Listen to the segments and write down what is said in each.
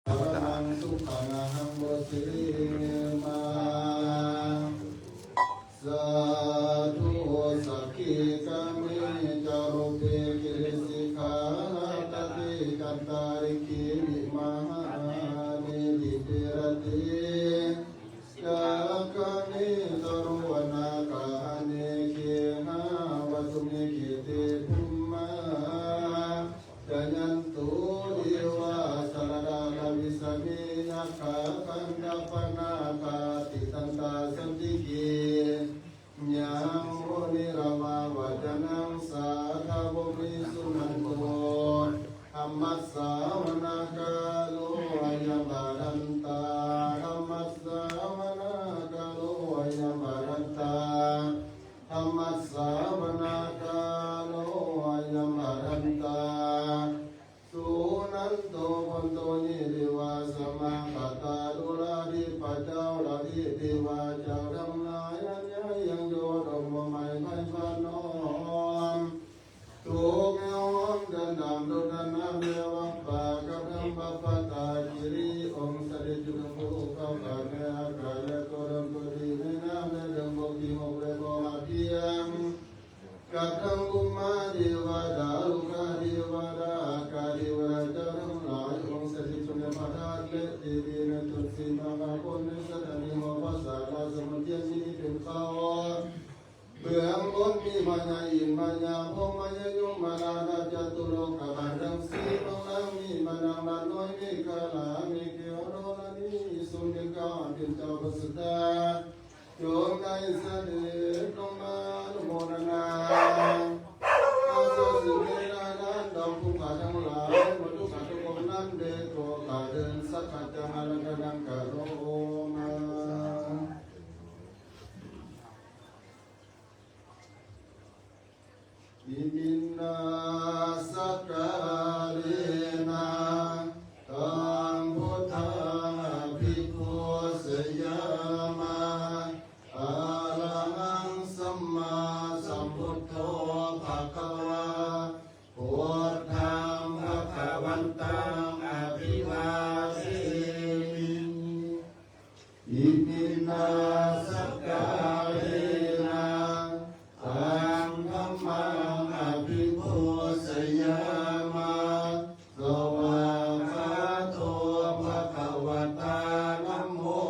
परमं सुखमहं वसेम। साधु। सखी कामे च रूपे गिरिशिखरे तटे चन्तारिके विमाने दीपे रथे च गगने तरुवनगहने गेहावसुमे खेते भूम्ना जयन्तो देवा जलथलाविसमे यक्षागन्धप्पणा कादिदन्ता सन्तिके। यं मुनिरवावचनं साधवो मे सुनन्तो। धम्मस्सवनकालो अयं भदन्ता। धम्मस्सवनकालो अयं भदन्ता। धम्मस्सवनकालो अयं भदन्ता। सुनन्तो भवन्तो ये देवा समागता। ດູລາທິພະເຈົ້າ ລາທິເທວະເຈົ້າທັງຫຼາຍ ອັນຍາຍັງໂຍດົມບໍ່ໄໝໄພພະນອມ ທຸກຍອມເດີນນຳ ທຸກນັ້ນນຳແລວັກປາກັບທັງບັບປະຕາກິຣິ ອົງສະເດັດຢູ່ເທິງພູເຂົາກາແນອາກາດ ແລະໂຕເດີມໂຕດີໃນນ້ຳ ແລະເທິງບົກທີ່ຫົກ ແລະບໍ່ອາພຽງ ກັບທັງບຸມມາເທວະດາ ໂລກາເທວະດາ ອາກາດເທວະດາເຈົ້າທັງຫຼາຍ ອົງສະຖິດຢູ່ໃນພະທາດ ແລະເຈດີ ໃນຕົ້ນສີມະຫາໂພນ ໃນສະຖານທີ່ຫໍພະສາລາ ສະໝຸດທຽນມີເປັນເຂົາ ເບື້ອງບົນມີພະຍາອິນ ພະຍາພົມ ພະຍາຍົມມະລາດ ຈະຕຸໂລກະບານທັງສີ່ ເບື້ອງຫຼັງມີພະນາງລາດນ້ອຍ ເມຂະລາ ເມແກ້ວ ໂດລະນີ ສຸນລິກາ ເປັນເຈົ້າປະສຸດທາ ຈົ່ງໄດ້ສະເດັດລົງມາອະນຸໂມທະນາ ອາສາສິເມນານານດອກທຸກຂ້າທັງຫຼາຍ ໝົດທຸກຂ້າທຸກອົງນັ້ນເດໂກກາເດີນສັກຂະຈັງອາລັງກະນັງກະໂຣມາ. Iminā sakkārena taṃ buddhaṃ abhipūjayāma. Arahaṃ sammāsambuddho bhagavā, buddhaṃ bhagavantaṃ abhivādemi. Iminā sakkārena taṃ dhammaṃ abhipūjayāma. Svākkhāto bhagavatā dhammo,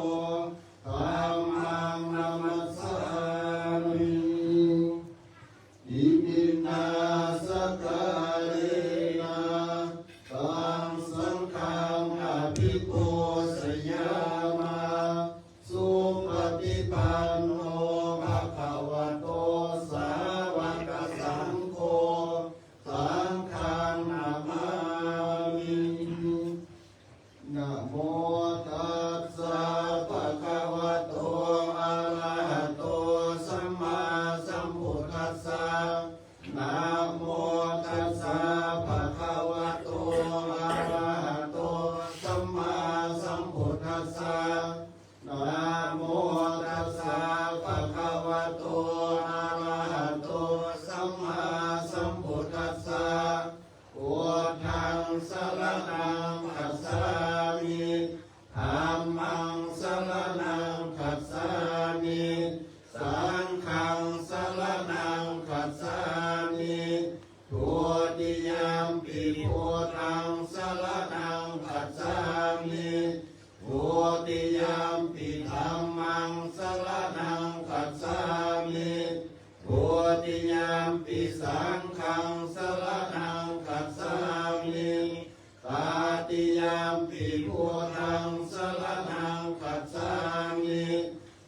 dhammaṃ namassāmi. Iminā sakkārena taṃ saṅghaṃ abhipūjayāma. Supaṭipanno bhagavato sāvakasaṅgho, saṅghaṃ namāmi. Namo tassa bhagavato arahato sammāsambuddhassa. Namo tassa bhagavato arahato sammāsambuddhassa. Namo tassa bhagavato arahato sammāsambuddhassa. Buddhaṃ saraṇaṃ gacchāmi. Dhammaṃ saraṇaṃ gacchāmi. Saṅghaṃ saraṇaṃ gacchāmi. Dutiyampi buddhaṃ saraṇaṃ gacchāmi. Dutiyampi dhammaṃ saraṇaṃ gacchāmi. Dutiyampi saṅghaṃ saraṇaṃ gacchāmi. Tatiyampi buddhaṃ saraṇaṃ gacchāmi.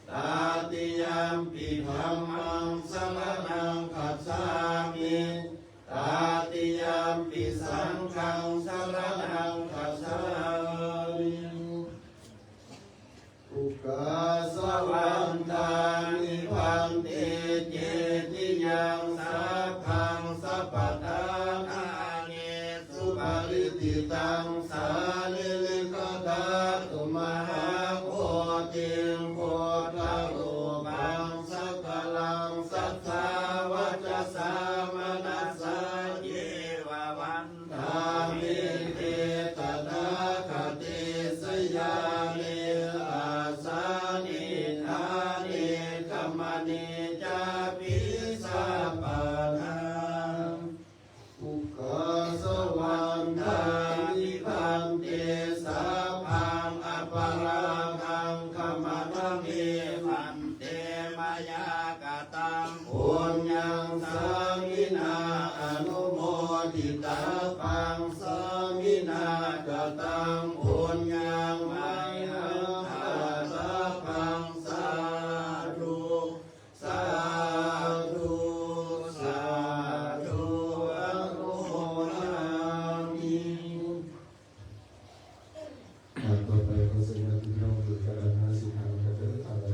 Tatiyampi dhammaṃ saraṇaṃ gacchāmi. Tatiyampi saṅghaṃ saraṇaṃ gacchāmi. Ukāsa vandāmi bhante cetiyaṃ sabbaṃ sabbaṭṭhānāni supatiṭṭhitaṃ sārīrikadhātu Sabbaṃ aparādhaṃ khamatha me bhante, mayā kataṃ puññaṃ sāminā anumoditabbaṃ, sāminā kataṃ puññaṃ mayhaṃ dātabbaṃ. Sādhu, sādhu, sādhu, anumodāmi. ອ່າ ຕໍ່ໄປຂໍເຊີນຍາດຕິໂຍມຂຶ້ນການຮັບສິນນຳກັນເດີ ເອົາເດີ.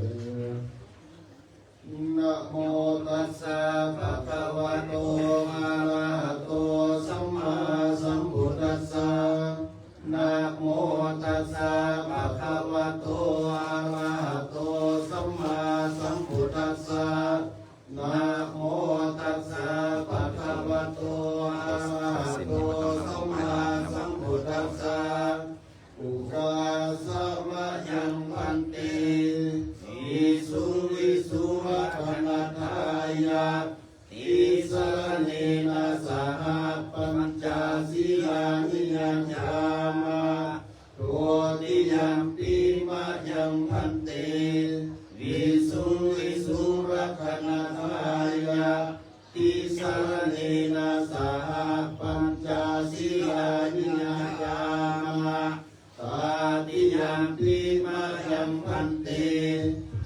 Namo tassa bhagavato arahato sammāsambuddhassa. Namo tassa bhagavato arahato sammāsambuddhassa. Namo tassa bhagavato arahato sammāsambuddhassa. Ukāsa mayaṃ bhante visuṃ visuṃ rakkhaṇatthāya tisaraṇena saha pañca sīlāni yācāma. Dutiyampi mayaṃ bhante visuṃ visuṃ rakkhaṇatthāya tisaraṇena saha pañca sīlāni yācāma. Tatiyampi mayaṃ bhante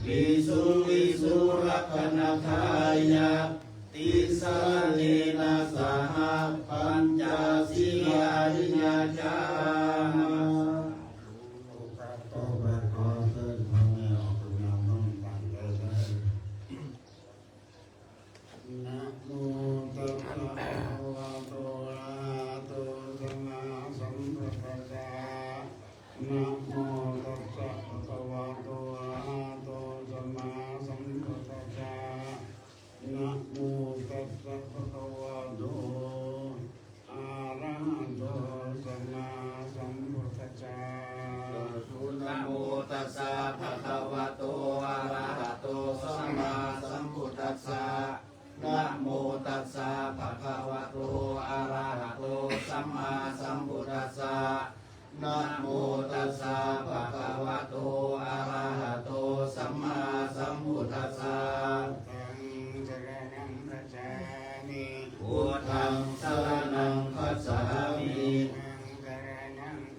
visuṃ visuṃ rakkhaṇatthāya tisaraṇena saha pañca sīlāni yācāma. ຕໍ່ໄປຂໍເຊີນພໍ່ແມ່ອອກຈາກນາງນ້ອງຕັ້ງໃຈເດີ. Namo tassa bhagavato arahato sammāsambuddhassa. Namo tassa bhagavato arahato sammāsambuddhassa. Namo tassa bhagavato arahato sammāsambuddhassa. Namo tassa bhagavato arahato sammāsambuddhassa. Namo tassa bhagavato arahato sammāsambuddhassa. Namo tassa bhagavato arahato sammāsambuddhassa. Buddhaṃ saraṇaṃ gacchāmi. Buddhaṃ saraṇaṃ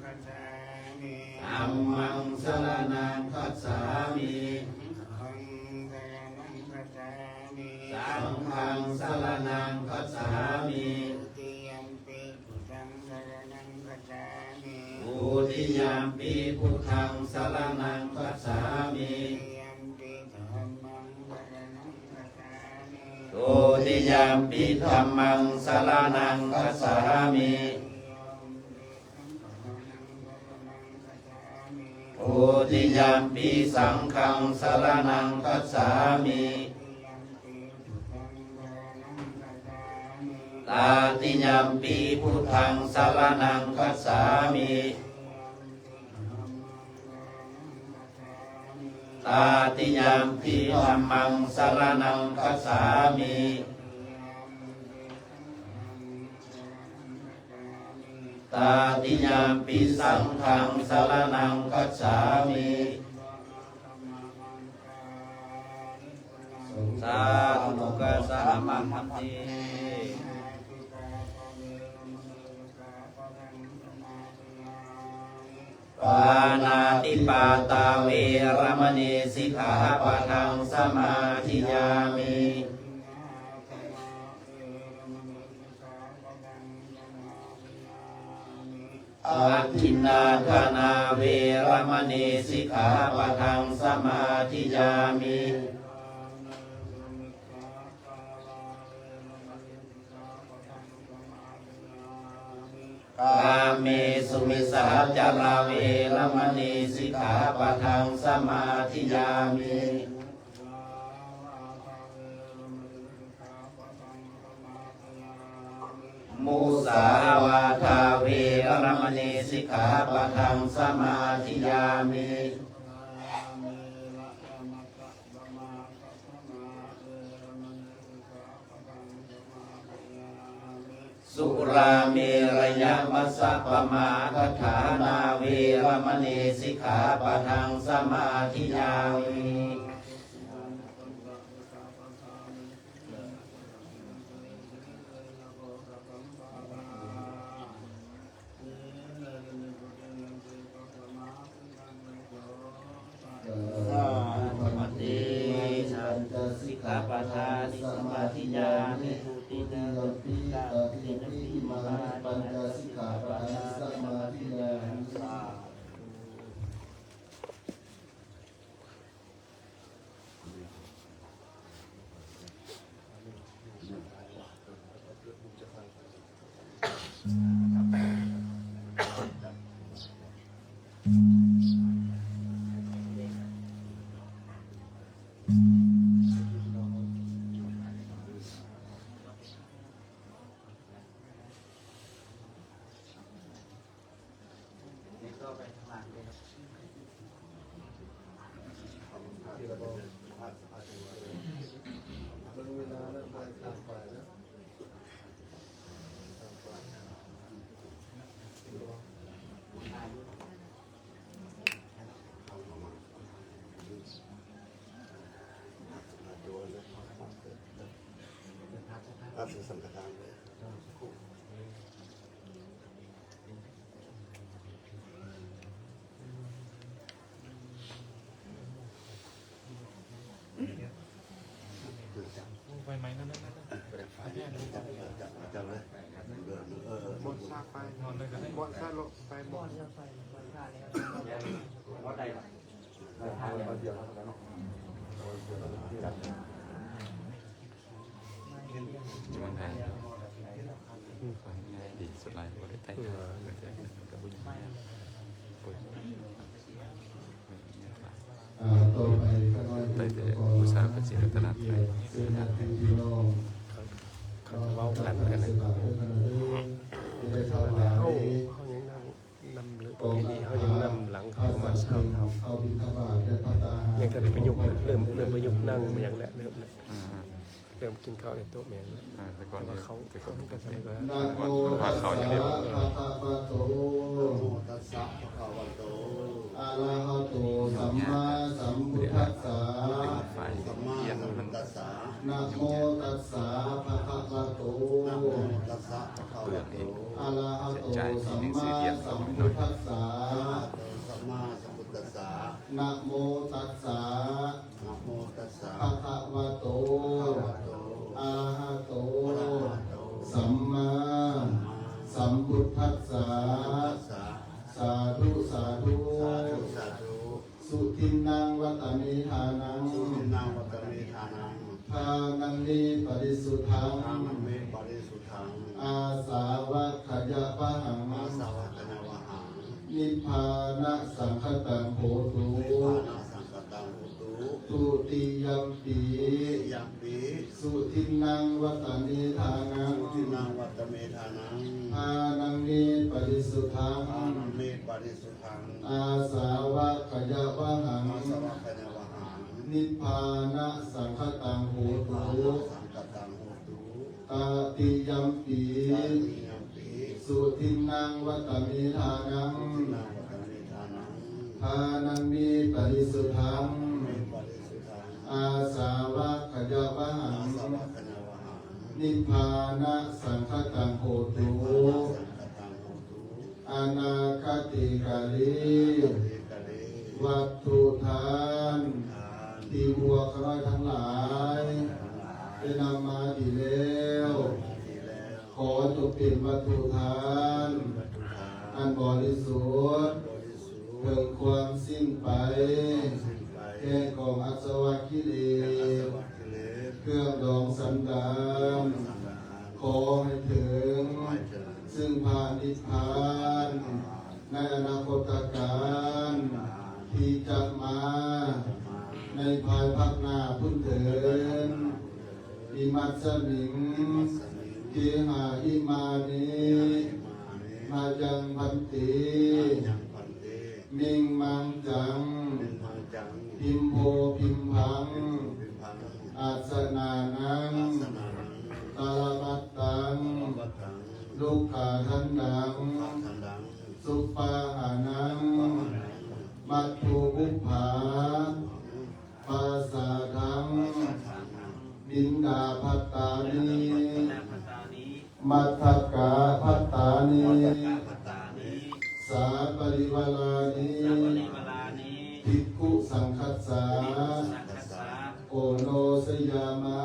gacchāmi. Dhammaṃ saraṇaṃ gacchāmi. Dhammaṃ saraṇaṃ gacchāmi. Saṅghaṃ saraṇaṃ gacchāmi. Saṅghaṃ saraṇaṃ gacchāmi. Dutiyampi buddhaṃ saraṇaṃ gacchāmi. Dutiyampi buddhaṃ saraṇaṃ gacchāmi. Dutiyampi dhammaṃ saraṇaṃ gacchāmi. Dutiyampi dhammaṃ saraṇaṃ gacchāmi. Dutiyampi saṅghaṃ saraṇaṃ gacchāmi. Tatiyampi buddhaṃ saraṇaṃ gacchāmi. Tatiyampi dhammaṃ saraṇaṃ gacchāmi. Tatiyampi saṅghaṃ saraṇaṃ gacchāmi. Sādhu, okāsa mayaṃ bhante. Pāṇātipātā veramaṇī sikkhāpadaṃ samādiyāmi. Adinnādānā veramaṇī sikkhāpadaṃ samādiyāmi. Kāmesu micchācārā veramaṇī sikkhāpadaṃ samādiyāmi. Musāvādā veramaṇī sikkhāpadaṃ samādiyāmi. ສຸລາເມລະຍະມັດສະປະມາທະຖານາ ເວລະມະນີ ສິກຂາປະທັງ ສະມາທິຍາມິ. ສາທຸ ປະຕິ ປັນຈະສິກຂາປະທານິ ສະມາທິຍາມິ ທຸຕິຍມປີ ຕະຕິຍມປີ ມານິ ປັນຈະສິກຂາປະທານິ ສະມາທິຍາມິ. ໄຟໄໝ້ນັ້ນ ໝົດຊາກໄປ ໝົດຊາກໂລະໄປໝົດ ມັນຫາຍ ດີສຸດຫຼາຍ ບໍ່ໄດ້ໄຕ່ ອ່າ ຕໍ່ໄປຂ້ານ້ອຍ ໄຕ່ແຕ່ບູຊາພະສີລັດຕະນະໄຕ ເຊີນຍາດຕິພີ່ນ້ອງ ເຂົາ ເຂົາຈະເວົ້າກັນ ເຂົາ ເຂົາຍັງນັ່ງນຳ ເຮົາຍັງນຳຫຼັງເຂົາມາເຊົ້າ ຍັງທັນໄດ້ປະຍຸກ ເລີ່ມ ເລີ່ມປະຍຸກນັ່ງຫຍັງແຫຼະ ເລີ່ມແລ້ວ ອ່າ ເລີ່ມກິນເຂົ້າໃນໂຕະແມ່ນແລ້ວ ອ່າ ແຕ່ກ່ອນ ແຕ່ວ່າເຂົາ ແຕ່ກ່ອນ ເຂົາກໍຈະວ່າ ວ່າເຂົາຢູ່ເດ້ ນະໂມຕັດສະ ພະຄະວະໂຕ ອະລະຫະໂຕ ສຳມາສຳພຸດທັດສະ ສຳມາສຳພຸດທັດສະ ນະໂມຕັດສະ ພະຄະວະໂຕ ນະໂມຕັດສະ ພະຄະວະໂຕ ອະລະຫະໂຕ ສຳມາສຳພຸດທັດສະ ອະລະຫະໂຕ ສຳມາສຳພຸດທັດສະ ນະໂມຕັດສະ ນະໂມຕັດສະ ພະຄະວະໂຕ ພະຄະວະໂຕ ອະລະຫະໂຕ ອະລະຫະໂຕ ສຳມາ ສຳມາ ສຳພຸດທັດສະ ສຳພຸດທັດສະ ສາທຸ ສາທຸ ສາທຸ ສາທຸ ສຸທິນນັງວັດຕະເມທານັງ ສຸທິນນັງວັດຕະເມທານັງ ທານັງເມປະລິສຸດທັງ ທານັງເມປະລິສຸດທັງ ອາສາວະຂະຍະວະຫັງ ອາສາວະຂະຍະວະຫັງ ນິບພານະສັງຄະຕັງໂຫຕຸ ນິບພານະສັງຄະຕັງໂຫຕຸ ທຸຕິຍຳປີ ທຸຕິຍຳປີ ສຸທິນນັງວັດຕະເມທານັງ ສຸທິນນັງວັດຕະເມທານັງ ທານັງເມປະລິສຸດທັງ ທານັງເມປະລິສຸດທັງ ອາສາວະຂະຍະວະຫັງ ອາສາວະຂະຍະວະຫັງ ນິບພານະສັງຄະຕັງໂຫຕຸ ນິບພານະສັງຄະຕັງໂຫຕຸ ຕະຕິຍຳປີ ຕະຕິຍຳປີ ສຸທິນນັງວັດຕະເມທານັງ ສຸທິນນັງວັດຕະເມທານັງ ທານັງເມປະລິສຸດທັງ ເມປະລິສຸດທັງ ອາສາວະຂະຍະວະຫັງ ອາສາວະຂະຍະວະຫັງ ນິບພານະສັງຄະຕັງໂຫຕຸ ນິບພານະສັງຄະຕັງໂຫຕຸ ອະນາຄະຕິກາລີ ອະນາຄະຕິກາລີ ວັດຖຸທານ ວັດຖຸທານ ທີ່ພວກຂ້ານ້ອຍທັງຫຼາຍ ທັງຫຼາຍ ໄດ້ນຳມາດີແລ້ວ ນຳມາດີແລ້ວ ຂໍຈົ່ງເປັນວັດຖຸທານ ວັດຖຸທານ ອັນບໍລິສຸດ ອັນບໍລິສຸດ ເຖິງຄວາມສິ້ນໄປ ເຖິງຄວາມສິ້ນໄປ ແຫ່ງກອງອາສະວະກິເລດ ແຫ່ງອາສະວະກິເລດ ເຄື່ອງດອງສັນດານ ເຄື່ອງດອງສັນດານ ຂໍໃຫ້ເຖິງ ຂໍໃຫ້ເຖິງ ຊຶ່ງພະນິບພານ ໃນອະນາຄົດຕະການທີ່ຈະມາ ໃນພາຍພາກໜ້າພຸ້ນເທີ້ນ. ອິມັດສະມິງ ເກຫາຫິມານິ ມະຍັງພັນເຕ ມິງມັງຈັງ ພິມໂພພິມພັງ ອັດສະນານັງ ຕະລະບັດຕັງ ລຸກຂາທັນດັງ ສຸປາຫານັງ ມັດຖຸບຸບພາ ປາສາທັງ ບິນດາພັດຕານິ ມັດຖະກາພັດຕານິ ສາປະລິວາລານິ ພິກຂຸສັງຄັດສາ ໂອໂນສະຍາມະ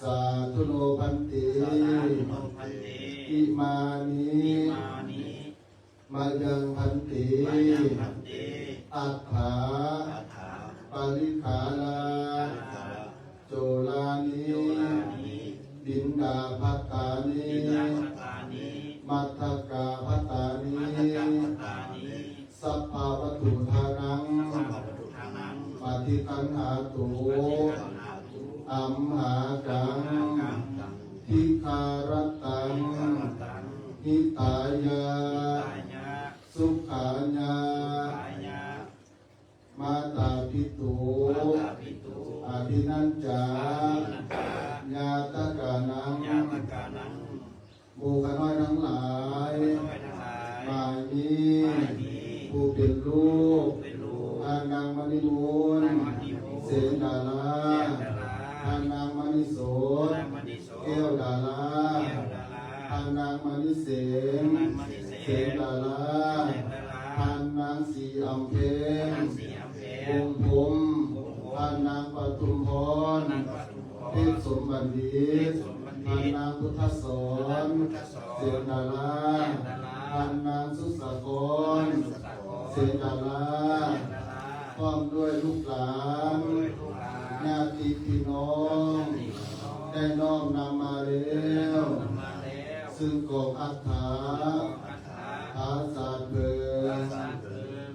ສາທຸໂນພັນເຕ ອິມານິ ມະຍັງພັນເຕ ອັດຖາ ປະລິຂາລາ ໂຈລານິ ບິນດາພັດຕານິ ມັດຖະກາພັດຕານິ ສັບພະວັດຖຸທານັງ ປະຕິຄັນຫາຕຸ ອັມຫາກັງ ທິຄາລັດຕັງ ຫິຕາຍະ ສຸຂາຍະ ມາຕາພິຕຸ ອະພິນັນຈາ ຍາຕະການັງ ໂມຄະນ້ອຍທັງຫຼາຍ ໝາຍມີ ຜູ້ເປັນລູກ ທ່ານນາງມະນີມູນ ເສນດາລາ ທ່ານນາງມະນີໂສດ ແກ້ວດາລາ ທ່ານນາງມະນີເສງ ເສນດາລາ ທ່ານນາງສີອຳເພັງ ວົງພົມ ທ່ານນາງປະທຸມພອນ ເພັດສົມບັນດິດ ທ່ານນາງພຸດທະສອນ ເສນດາລາ ທ່ານນາງສຸດສາຄອນ ເສນດາລາ ພ້ອມດ້ວຍລູກຫຼານ ຍາດຕິພີ່ນ້ອງ ໄດ້ນ້ອມນຳມາແລ້ວ ຊຶ່ງກອງອັດຖາ ພາສາເພີງ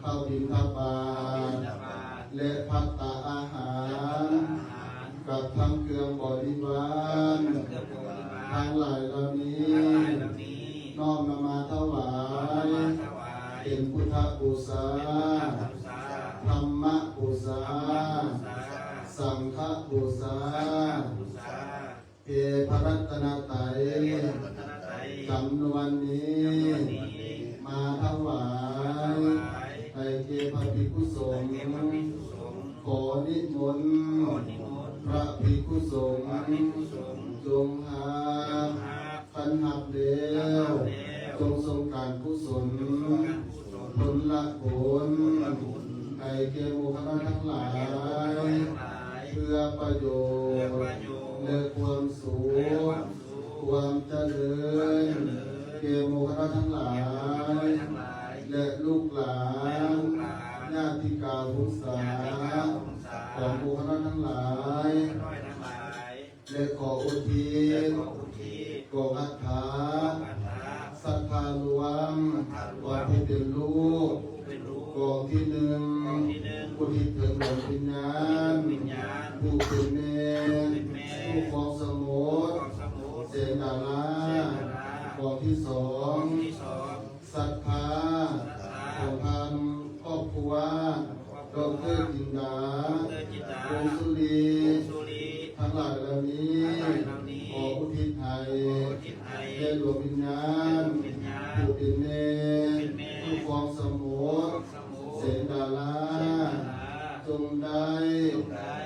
ພະບິນທະບາດ ແລະ ພັດຕາອາຫານ ກັບທັງເຄື່ອງບໍລິວານ ທັງຫຼາຍເຫຼົ່ານີ້ ນ້ອມນຳມາຖວາຍ ເປັນພຸດທະບູຊາ ທຳມະບູຊາ ສັງຄະບູຊາ ແດ່ພະລັດຕະນະໄຕ ຈຳນວນນີ້ ມາຖວາຍ ໃຫ້ແກ່ພະພິກຂຸສົງ ຂໍນິມົນ ພະພິກຂຸສົງ ຈົ່ງຮັບ ຄັນຮັບແລ້ວ ຈົ່ງສົ່ງການກຸສົນ ຜົນລະຜົນ ໃຫ້ແກ່ໝູ່ຄະນະທັງຫຼາຍ ເພື່ອປະໂຫຍດ ແລະ ຄວາມສຸກ ຄວາມຈະເລີນ ແກ່ໝູ່ຄະນະທັງຫຼາຍ ແລະ ລູກຫຼານ ຍາດຕິກາວົງສາ ຂອງໝູ່ຄະນະທັງຫຼາຍ ແລະ ຂໍອຸທິດ ກອງອັດຖາ ສັດທາລວມ ຂອງຜູ້ເປັນລູກ ກອງທີໜຶ່ງ ອຸທິດເຖິງດວງວິນຍານ ຜູ້ເປັນແມ່ ຜູ້ຄອງສະໝຸດ ເສນດາລາ ກອງທີສອງ ສັດທາ ຂອງທ່ານຄອບຄົວ ດອກເຕີ ຈິນດາ ວົງສຸລີ ທັງຫຼາຍເຫຼົ່ານີ້ ຂໍອຸທິດໃຫ້ແກ່ດວງວິນຍານ ຜູ້ເປັນແມ່ ຜູ້ຄອງສະໝຸດ ເສນດາລາ ຈົ່ງໄດ້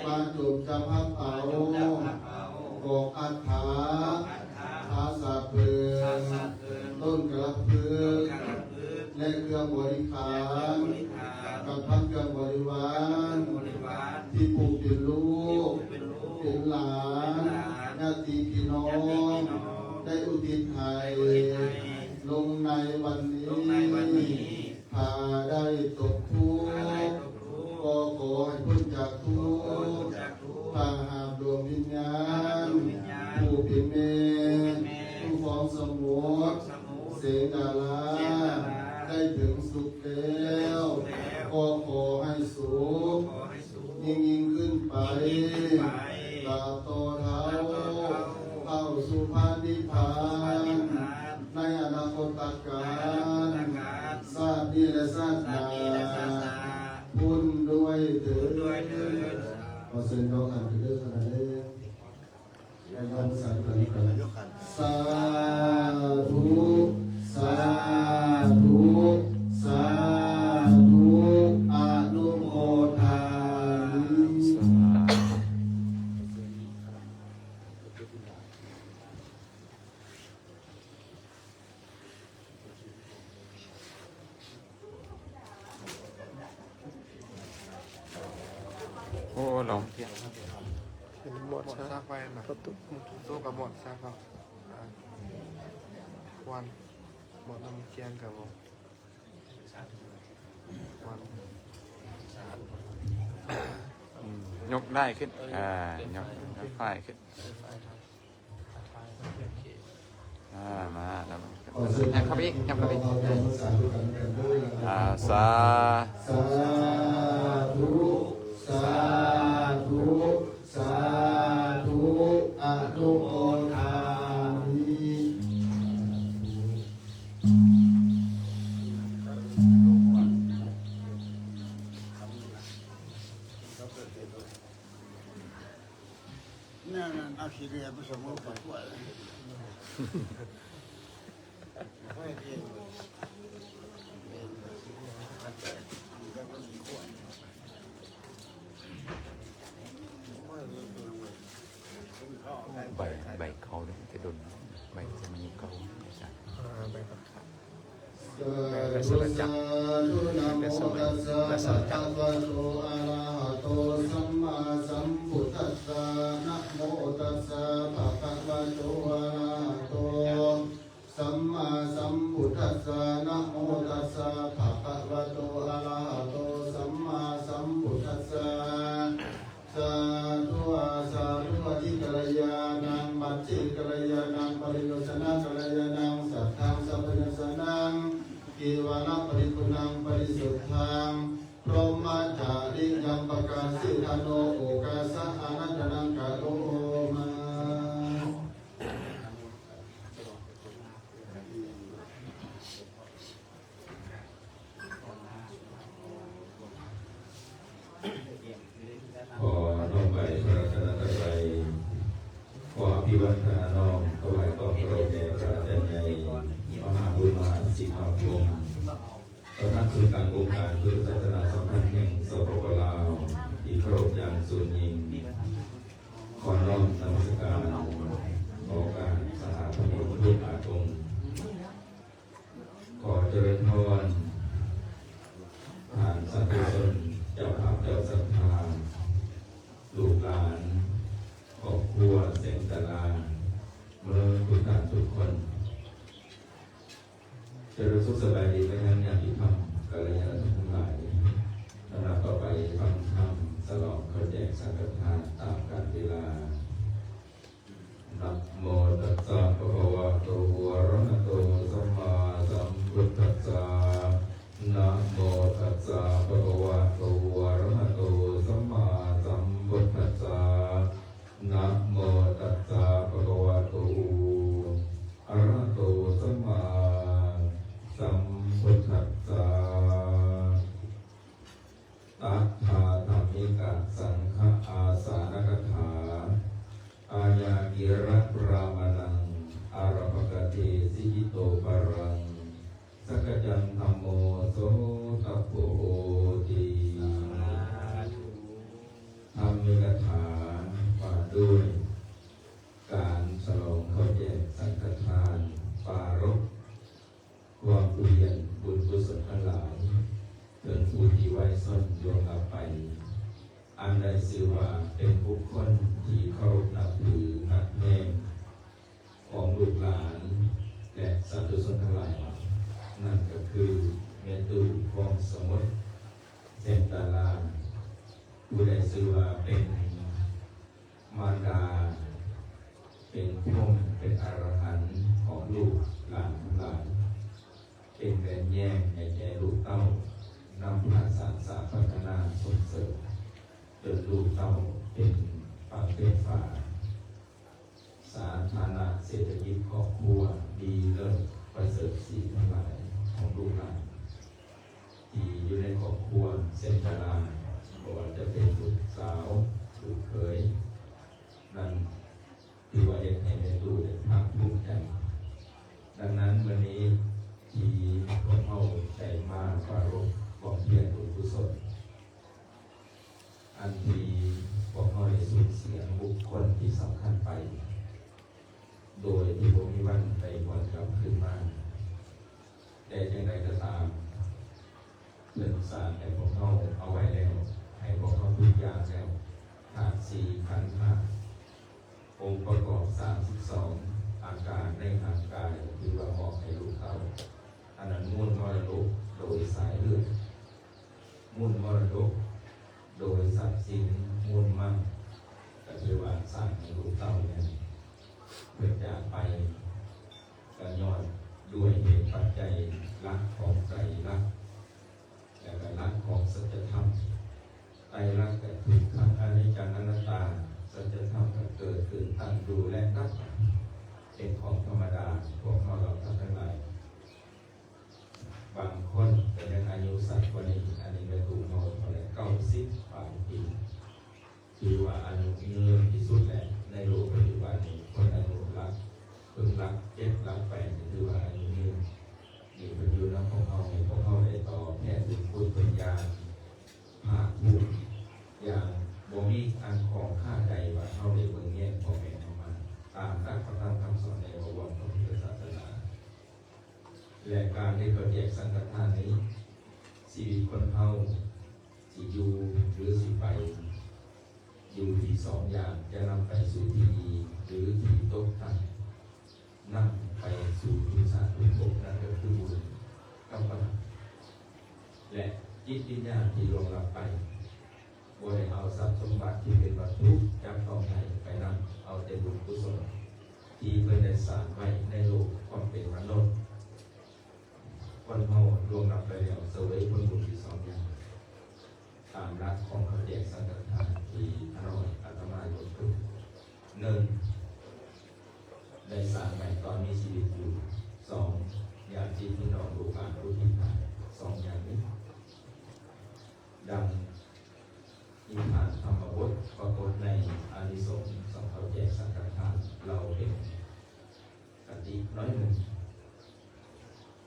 ມາຈົ່ມຈັບຮັບເອົາ ກອງອັດຖາ ພາສາເພີງ ຕົ້ນກະລະພຶກ ແລະ ເຄື່ອງບໍລິຂານ ກັບທັງເຄື່ອງບໍລິວານ ທີ່ຜູ້ເປັນລູກ ເປັນຫຼານ ຍາດຕິພີ່ນ້ອງ ໄດ້ອຸທິດໃຫ້ ລົງໃນວັນນີ້ ຖ້າໄດ້ຕົກທຸກ ກໍຂໍໃຫ້ພົ້ນຈາກທຸກ ຖ້າຫາກດວງວິນຍານ ຜູ້ເປັນແມ່ ຜູ້ຄອງສະໝຸດ ເສນດາລາ ໄດ້ເຖິງສຸກແລ້ວ ກໍຂໍໃຫ້ສຸກ ຍິ່ງໆຂຶ້ນໄປ ຕາບຕໍ່ເທົ່າ ເຂົ້າສູ່ພະນິບພານ ໃນອະນາຄົດຕະການ ຊາດນີ້ ແລະ ຊາດໜ້າ ພຸ້ນດ້ວຍເທີ້ນ. ຂໍເຊີນນ້ອງອານເດີ ຄະນະເດີ. ສາທຸ ສາທຸ ສາທຸ ອະນຸໂມທາມິ. ໂອ້ ລອງ ໝົດຊະ ໝົດຊະໄປນະ ໂຕກະໝົດຊະເນາະ ຄວັນ ໝົດນຳຄຽນກະບໍ່ ຄວັນ ອືມ ຍົກໄດ້ຂຶ້ນ ອ່າ ຍົກ ຍົກໄຟຂຶ້ນ. ອ່າ ມາແລ້ວ ຍັບເຂົ້າໄປອີກ ຍັບເຂົ້າໄປອີກ ອ່າ ສາ ສາທຸ ສາທຸ ສາທຸ ອະນຸໂມທາມິ. ແນວນັ້ນ ອາຂີ້ເຫຼືອໄປສະເໝີໄປກວ່າ. ໃບ ໃບເກົ່າແຕ່ດົນ ໃບສະໄໝເກົ່າ ອາ ໃບຜັກຄາດ. ສາທຸ ສາທຸ ນະໂມຕັດສະ ພະຄະວະໂຕ ອະລະຫະໂຕ ສຳມາສຳພຸດທັດສະ ນະໂມຕັດສະ ພະຄະວະໂຕ ອະລະຫະໂຕ ສຳມາສຳພຸດທັດສະ ນະໂມຕັດສະ ພະຄະວະໂຕ ອະລະຫະໂຕ ສຳມາສຳພຸດທັດສະ. ສາທຸ ອາ ສາທຸ ອະທິກັນລະຍານັງ ມັດທິກັນລະຍານັງ ປະລິໂຍຊະນະກັນລະຍານັງ ສັດທັງ ສະພະຍາສະນັງ ກີວະລະປະລິປຸນນັງ ປະລິສຸດທັງ ພົມມະຈາຣິຍັງ ປະກາສິທາໂນ ໂອກາສະອາລັດຖະນັງ ກະໂລມາ. ຂໍນ້ອມໄຫວ້ພະລັດຕະນະໄຕ ຂໍອະພິວັນທະນານ້ອມ ຖວາຍຄວາມເຄົາລົບແດ່ພະອາຈານໃຫຍ່ ມະຫາບຸນມາ ສີຄຳພົມ ປະທານສູນກາງອົງການພຸດທະສາສະໜາສຳພັນແຫ່ງ ສປປ ລາວ ທີ່ເຄົາລົບຢ່າງສູງຍິ່ງ. ຂໍນ້ອມນະມັດສະການ ຂໍການສະຖາປະນິດຮູບອາກົງ. ຂໍຈະເລີນພອນ ທ່ານສາທຸຊົນ ເຈົ້າພາບເຈົ້າສັດທາ ລູກຫຼານ ຄອບຄົວແສງຕາລາ ເໝິດທຸກທ່ານທຸກຄົນ. ຈະເລີນສຸກສະບາຍດີໄປຍັງຍາດຕິທຳ ກັນລະຍານະມິດທັງຫຼາຍ. ລຳດັບຕໍ່ໄປ ຟັງທຳສະຫຼອງເຂົ້າແຈກສັງຄະທານຕາມການເວລາ. ນະໂມຕັດສະ ພະຄະວະໂຕ ອະລະຫະໂຕ ສຳມາສຳພຸດທັດສະ. ນະໂມຕັດສະ ພະຄະວະໂຕ ອະລະຫະໂຕ ສຳມາສຳພຸດທັດສະ. ນະໂມຕັດສະ ພະຄະວະໂຕ ອະລະຫະໂຕ ສຳມາສຳພຸດທັດສະ. ຕະຖາທຳມິກະສັງຄະອາສານະກະຖາ. ອາຍາກິລະບຣາມະນັງ ອາລະພະກະເທ ສິກິໂຕປະລັງ ສັກກະຈັງທຳໂມ ໂສຕະໂພ ໂຫຕິ. ທຳມິກະຖາວ່າດ້ວຍການສະຫຼອງເຂົ້າແຈກສັງຄະທານປາລົບ ຄວາມພຽນບຸນກຸສົນທັງຫຼາຍ ເຖິງຜູ້ທີ່ໄວຊົນລ່ວງລັບໄປ, ອັນໄດ້ຊື່ວ່າເປັນບຸກຄົນທີ່ເຄົາລົບນັບຖືຮັກແພງຂອງລູກຫຼານ ແລະ ສາທຸຊົນທັງຫຼາຍ, ນັ້ນກໍຄືແມ່ຕູ້ ຄອງສະໝຸດ ເຊນຕາລາ, ຜູ້ໄດ້ຊື່ວ່າເປັນ ມານດາ ເປັນພົມ ເປັນອະລະຫັນຂອງລູກຫຼານທັງຫຼາຍ, ເປັນແວ່ນແຍງໃຫ້ແກ່ລູກເຕົ້າ, ນຳພາສາສາພັດທະນາສົ່ງເສີມ ຈົນລູກເຕົ້າເປັນຝັ່ງເປັນຝາ, ສະຖານະເສດຖະກິດຄອບຄົວດີເລີດປະເສີດສີທັງຫຼາຍຂອງລູກຫຼານ ທີ່ຢູ່ໃນຄອບຄົວເຊນຕາລາ, ບໍ່ວ່າຈະເປັນລູກສາວ, ລູກເຂີຍ, ນັ້ນຖື ທີ່ພວກເຮົາໄດ້ສູນເສຍບຸກຄົນທີ່ສຳຄັນໄປ ໂດຍທີ່ບໍ່ມີວັນໄດ້ຫວນກັບຄືນມາ. ແຕ່ຢ່າງໃດກໍຕາມ, ເພິ່ນສ້າງໃຫ້ພວກເຮົາເອົາໄວ້ແລ້ວ, ໃຫ້ພວກເຮົາທຸກຢ່າງແລ້ວ, ທາດສີ່, ຂັນຫ້າ, ອົງປະກອບສາມສິບສອງ ອາການໃນຮ່າງກາຍ ຖືວ່າມອບໃຫ້ລູກເຕົ້າ. ອັນນັ້ນມູນມໍລະດົກໂດຍສາຍເລືອດ, ມູນມໍລະດົກໂດຍຊັບສິນ, ມູນມັນ ກໍຖືວ່າສ້າງໃຫ້ລູກເຕົ້າແລ້ວ. ເພິ່ນຈາກໄປ ກໍຍ້ອນດ້ວຍເຫດປັດໄຈຫຼັກຂອງໄຕຣລັກ ແລະ ກໍຫຼັກຂອງສັດຈະທຳ. ໄຕຣລັກກໍຄືທັງອະນິດຈັງອະນັດຕາ, ສັດຈະທຳກໍເກີດຂຶ້ນ, ຕັ້ງຢູ່ ແລະ ດັບໄປ ເປັນຂອງທຳມະດາ. ພວກເຮົາເຫຼົ່າທັນທັງຫຼາຍ ບາງຄົນກໍຍັງອາຍຸສັ້ນກວ່ານີ້, ອັນນີ້ແມ່ນອາຍຸເຮົາເທົ່າໃດ ເກົ້າສິບປາຍປີ. ຖືວ່າອາຍຸຍືນທີ່ສຸດແຫຼະໃນໂລກປັດຈຸບັນນີ້. ຄົນອາຍຸຫຼັກ ເພິ່ງຫຼັກເຈັດຫຼັກແປດ ຖືວ່າອາຍຸຍືນ. ນີ້ເພິ່ນຢູ່ນຳພວກເຮົາ ໃຫ້ພວກເຮົາໄດ້ຕອບແທນບຸນຄຸນເພິ່ນຢ່າງພາກພູມ ຢ່າງບໍ່ມີອັນຂ້ອງຄາໃຈວ່າເຮົາໄດ້ເບິ່ງແຍງພໍ່ແມ່ເຮົາມາ ຕາມຫຼັກພະທຳຄຳສອນໃນບວນຂອງພຸດທະສາສະໜາ. ແລະ ການເຮັດເຂົ້າແຈກສັງຄະທານນີ້ ຊີວິດຄົນເຮົາຊິຢູ່ ຫຼື ຊິໄປ ຢູ່ທີ່ສອງຢ່າງ ຈະນຳໄປສູ່ທີ່ດີ ຫຼື ທີ່ຕົກຕ່ຳ, ນຳໄປສູ່ທຸກຊາດທຸກພົບ, ນັ້ນກໍຄືບຸນກັບບາບ ແລະ ຈິດວິນຍານທີ່ລ່ວງລັບໄປ. ບໍ່ໄດ້ເອົາຊັບສົມບັດທີ່ເປັນວັດຖຸຈັບຕ້ອງໄດ້ໄປນຳ, ເອົາແຕ່ບຸນກຸສົນທີ່ເພິ່ນໄດ້ສ້າງໄວ້ໃນໂລກຄວາມເປັນມະນຸດ. ຄົນເຮົາລ່ວງລັບໄປແລ້ວ ສະເຫວີຍຜົນບຸນຢູ່ສອງຢ່າງ ຕາມຫຼັກຂອງເຂົ້າແຈກສັງຄະທານທີ່ຂ້ານ້ອຍອາດຕະມາຍົກຂຶ້ນ. ໜຶ່ງ ໄດ້ສ້າງໄວ້ຕອນມີຊີວິດຢູ່. ສອງ ຍາດຕິພີ່ນ້ອງລູກຫຼານຜູ້ທີ່ຕາຍ. ສອງຢ່າງນີ້ ດັ່ງນິທານທຳມະບົດປາກົດໃນອານິສົງສອງເຂົ້າແຈກສັງຄະທານ ເລົ່າເປັນຄະຕິໜ້ອຍໜຶ່ງ.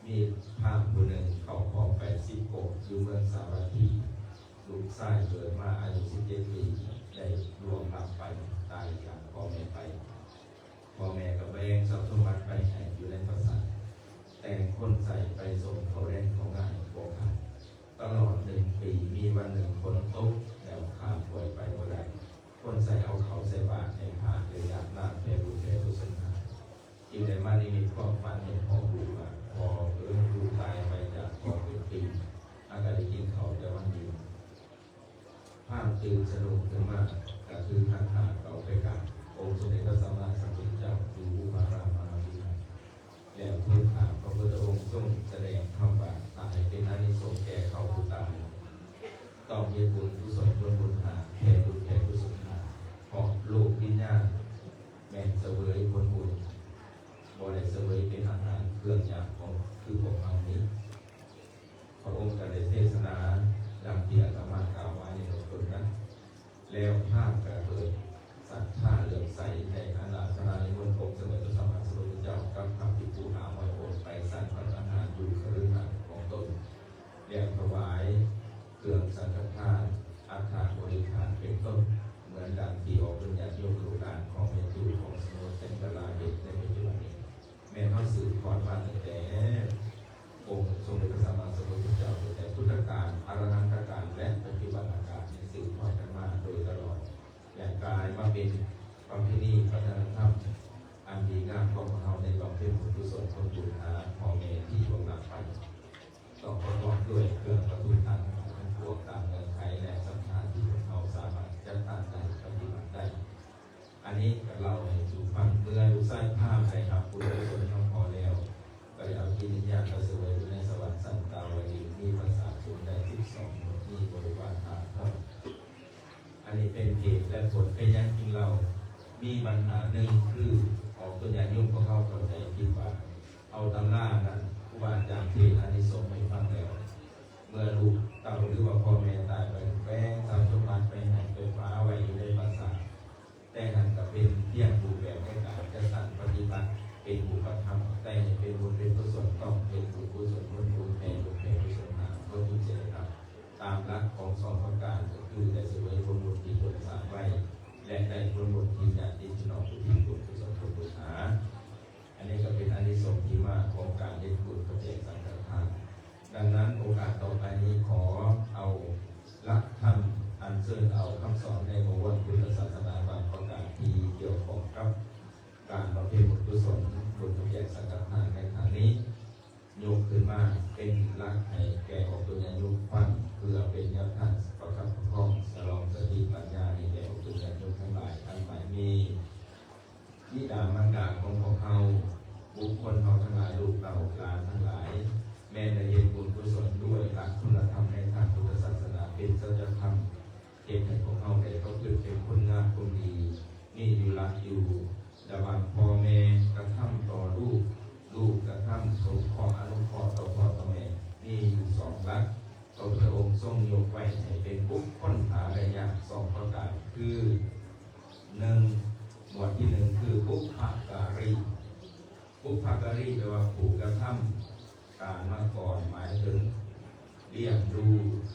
ມີພາມຜູ້ໜຶ່ງເຂົ້າຄອງໄປສິບໂກດຢູ່ເມືອງສາວັດຖີ. ລູກຊາຍເກີດມາອາຍຸສິບເຈັດປີ ໄດ້ລ່ວງລັບໄປ, ຕາຍຈາກພໍ່ແມ່ໄປ. ພໍ່ແມ່ກໍແບ່ງຊັບສົມບັດໄປໃຫ້ຢູ່ໃນປາສາດ, ແຕ່ງຄົນໃຊ້ໄປສົ່ງເຂົ້າແລງເຂົ້າງານບໍ່ຂາດ. ຕະຫຼອດໜຶ່ງປີ ມີວັນໜຶ່ງຝົນຕົກແລ້ວຂ້າມຫ້ວຍໄປບໍ່ໄດ້. ຄົນໃຊ້ເອົາເຂົ້າໃສ່ບາດໃຫ້ພະ ແລະ ຢາກນ້ຳແຜ່ບຸນແຜ່ກຸສົນໃຫ້. ຈຶ່ງໄດ້ມານິມິດຄວາມຝັນໃຫ້ພໍ່ຮູ້ວ່າ, ພໍ່ເອີຍ, ລູກຕາຍໄປຈາກພໍ່ເປັນປີ, ຫາກະໄດ້ກິນເຂົ້າແຕ່ວັນດຽວ. ພາມຕື່ນສະດຸ້ງຂຶ້ນມາ, ກະຖືຂັນຫ້າເຂົ້າໄປກາບອົງສົມເດັດພະສຳມາສຳພຸດທະເຈົ້າຢູ່ອຸປາລາມມະຫາວິຫານ. ແລ້ວທູນຖາມພະພຸດທະອົງຊົງສະແດງທຳວ່າ ຖ້າໃຫ້ເປັນອານິສົງແກ່ເຂົາຜູ້ຕາຍ, ຕ້ອງເຮັດບຸນກຸສົນຜົນບຸນຫ້າ, ແຜ່ບຸນແຜ່ກຸສົນຫ້າ, ເພາະໂລກວິນຍານແມ່ນສະເຫວີຍຜົນບຸນ, ບໍ່ໄດ້ສະເຫວີຍເປັນອາຫານເຄື່ອງຢາກຂອງ ຄືພວກເຮົານີ້. ພະອົງກໍໄດ້ເທດສະໜາດັ່ງທີ່ອາດຕະມາກ່າວມາໃນເບື້ອງຕົ້ນນັ້ນ. ແລ້ວພາມກໍເກີດສັດທາເຫຼື້ອມໃສ ໄດ້ອາລາທະນານິມົນອົງສົມເດັດພະສຳມາສຳພຸດທະເຈົ້າກັບພະພິກຂຸຫ້າຮ້ອຍອົງໄປສັນພັດອາຫານຢູ່ຄະລືຫາດຂອງຕົນ, ແລ້ວຖວາຍເຄື່ອງສັງຄະທານ, ອັດຖະບໍລິຂານເປັນຕົ້ນ, ເໝືອນດັ່ງທີ່ອອກເປັນຍາດໂຍມລູກຫຼານຂອງແມ່ຕູ້ຂອງສະໜົດເປັນກະລາເຮັດໃນປັດຈຸບັນນີ້. ແມ່ນເຮົາສືບທອດມາຕັ້ງແຕ່ອົງສົມເດັດພະສຳມາສຳພຸດທະເຈົ້າ, ຕັ້ງແຕ່ພຸດທະການ, ອະລະຫັນຕະການ ແລະ ປັດຈຸບັນນະການ ສືບທອດກັນມາໂດຍຕະຫຼອດ ແລະ ກາຍມາເປັນປະເພນີວັດທະນະທຳອັນດີງາມຂອງພວກເຮົາ ໄດ້ບຳເພັນບຸນກຸສົນຜົນບຸນຫາພໍ່ແມ່ທີ່ລ່ວງລັບໄປ. ຕ້ອງປະກອບດ້ວຍເຄື່ອງປະທຸມທາງທັງຫຼາຍທັງປວງ ຕາມເງື່ອນໄຂ ແລະ ສັດທາທີ່ພວກເຮົາສາມາດຈັດຕັ້ງໄດ້, ປະຕິບັດໄດ້. ອັນນີ້ກໍເລົ່າໃຫ້ສູ່ຟັງ, ເມື່ອລູກຊາຍພາມໄດ້ຮັບບຸນກຸສົນນຳພໍ່ແລ້ວ, ກໍໄດ້ເອົາຈິດວິນຍານໄປສະເຫວີຍຢູ່ໃນສະຫວັນຊັ້ນຕາວະດີ, ມີປະຊາຊົນໄດ້ສິບສອງໝູ່, ມີບໍລິວານຫ້າພັນ. ອັນນີ້ເປັນເຫດແລະຜົນ. ເປັນຫຍັງຈຶ່ງເລົ່າ? ມີບັນຫາໜຶ່ງຄື ອອກຕົນຍາດໂຍມພວກເຮົາເຂົ້າໃຈຜິດວ່າ ເອົາຕຳລານັ້ນ ຄູບາອາຈານເທດອານິສົງໃຫ້ຟັງແລ້ວ, ເມື່ອລູກເຕົ້າ ຫຼືວ່າພໍ່ແມ່ຕາຍໄປ ແບ່ງຊັບສົມບັດໄປໃຫ້ໄປຝາໄວ້ຢູ່ໃນປາສາດ. ແຕ່ນັ້ນກໍເປັນພຽງຮູບແບບໃນການຈັດຕັ້ງປະຕິບັດເປັນຮູບປະທຳ, ແຕ່ໃຫ້ເປັນບຸນເປັນກຸສົນ ຕ້ອງເຮັດບຸນກຸສົນ, ບຸນບຸນແຜ່ບຸນແຜ່ກຸສົນມາ ເຮົາຈຶ່ງຈະໄດ້ຮັບຕາມຫຼັກ ຂອງສອງປະການ ກໍຄືໄດ້ສະເຫວີຍຜົນບຸນທີ່ຕົນສ້າງໄວ້ ແລະ ໄດ້ຜົນບຸນທີ່ຍາດຕິພີ່ນ້ອງອຸທິດບຸນກຸສົນຜົນບຸນຫາ. ອັນນີ້ກໍເປັນອານິສົງທີ່ມາຂອງການເຮັດບຸນກະແຈກສັງຄະທານ. ດັ່ງນັ້ນ ໂອກາດຕໍ່ໄປນີ້ ຂໍເອົາຫຼັກທຳ ອັນເຊີນເອົາຄຳສອນໃນບໍວອນພຸດທະສາສະໜາບາງປະການທີ່ກ່ຽວຂ້ອງກັບການບຳເພັນບຸນກຸສົນ ບຸນກະແຈກສັງຄະທານໃນຄັ້ງນີ້ ຍົກຂຶ້ນມາເປັນຫຼັກໃຫ້ແກ່ອອກຕົວຍານຍົກຟັງ ເພື່ອເປັນແນວທາງປະຄັບປະຄອງສະຫຼອງສະຕິປັນຍາໃຫ້ແກ່ອອກຕົວຍານຍົກທັງຫຼາຍ ອັນໝາຍມີ ບິດາມານດາຂອງພວກເຮົາ, ບຸກຄົນເຮົາທັງຫຼາຍ, ລູກເຕົ້າຫຼານທັງຫຼາຍ ແມ່ນໄດ້ເຮັດບຸນກຸສົນດ້ວຍຫຼັກຄຸນນະທຳໃນທາງພຸດທະສາສະໜາເປັນສັດຈະທຳ, ເຮັດໃຫ້ພວກເຮົາໄດ້ປະພຶດເປັນຄົນງາມຄົນດີ. ມີຢູ່ຫຼັກຢູ່ລະຫວ່າງພໍ່ແມ່ກະທຳຕໍ່ລູກ, ລູກກະທຳສົງເຄາະອະນຸເຄາະຕໍ່ພໍ່ຕໍ່ແມ່ ມີຢູ່ສອງຫຼັກ. ພະພຸດທະອົງຊົງຍົກໄວ້ໃຫ້ເປັນບຸກຄົນຫາໄດ້ຍາກສອງປະການ ຄື ໜຶ່ງ ໝວດທີໜຶ່ງ ຄື ບຸບພະກາລີ. ບຸບພະກາລີ ແປວ່າຜູ້ກະທຳການມາກ່ອນ ໝາຍເຖິງລ້ຽງດູ,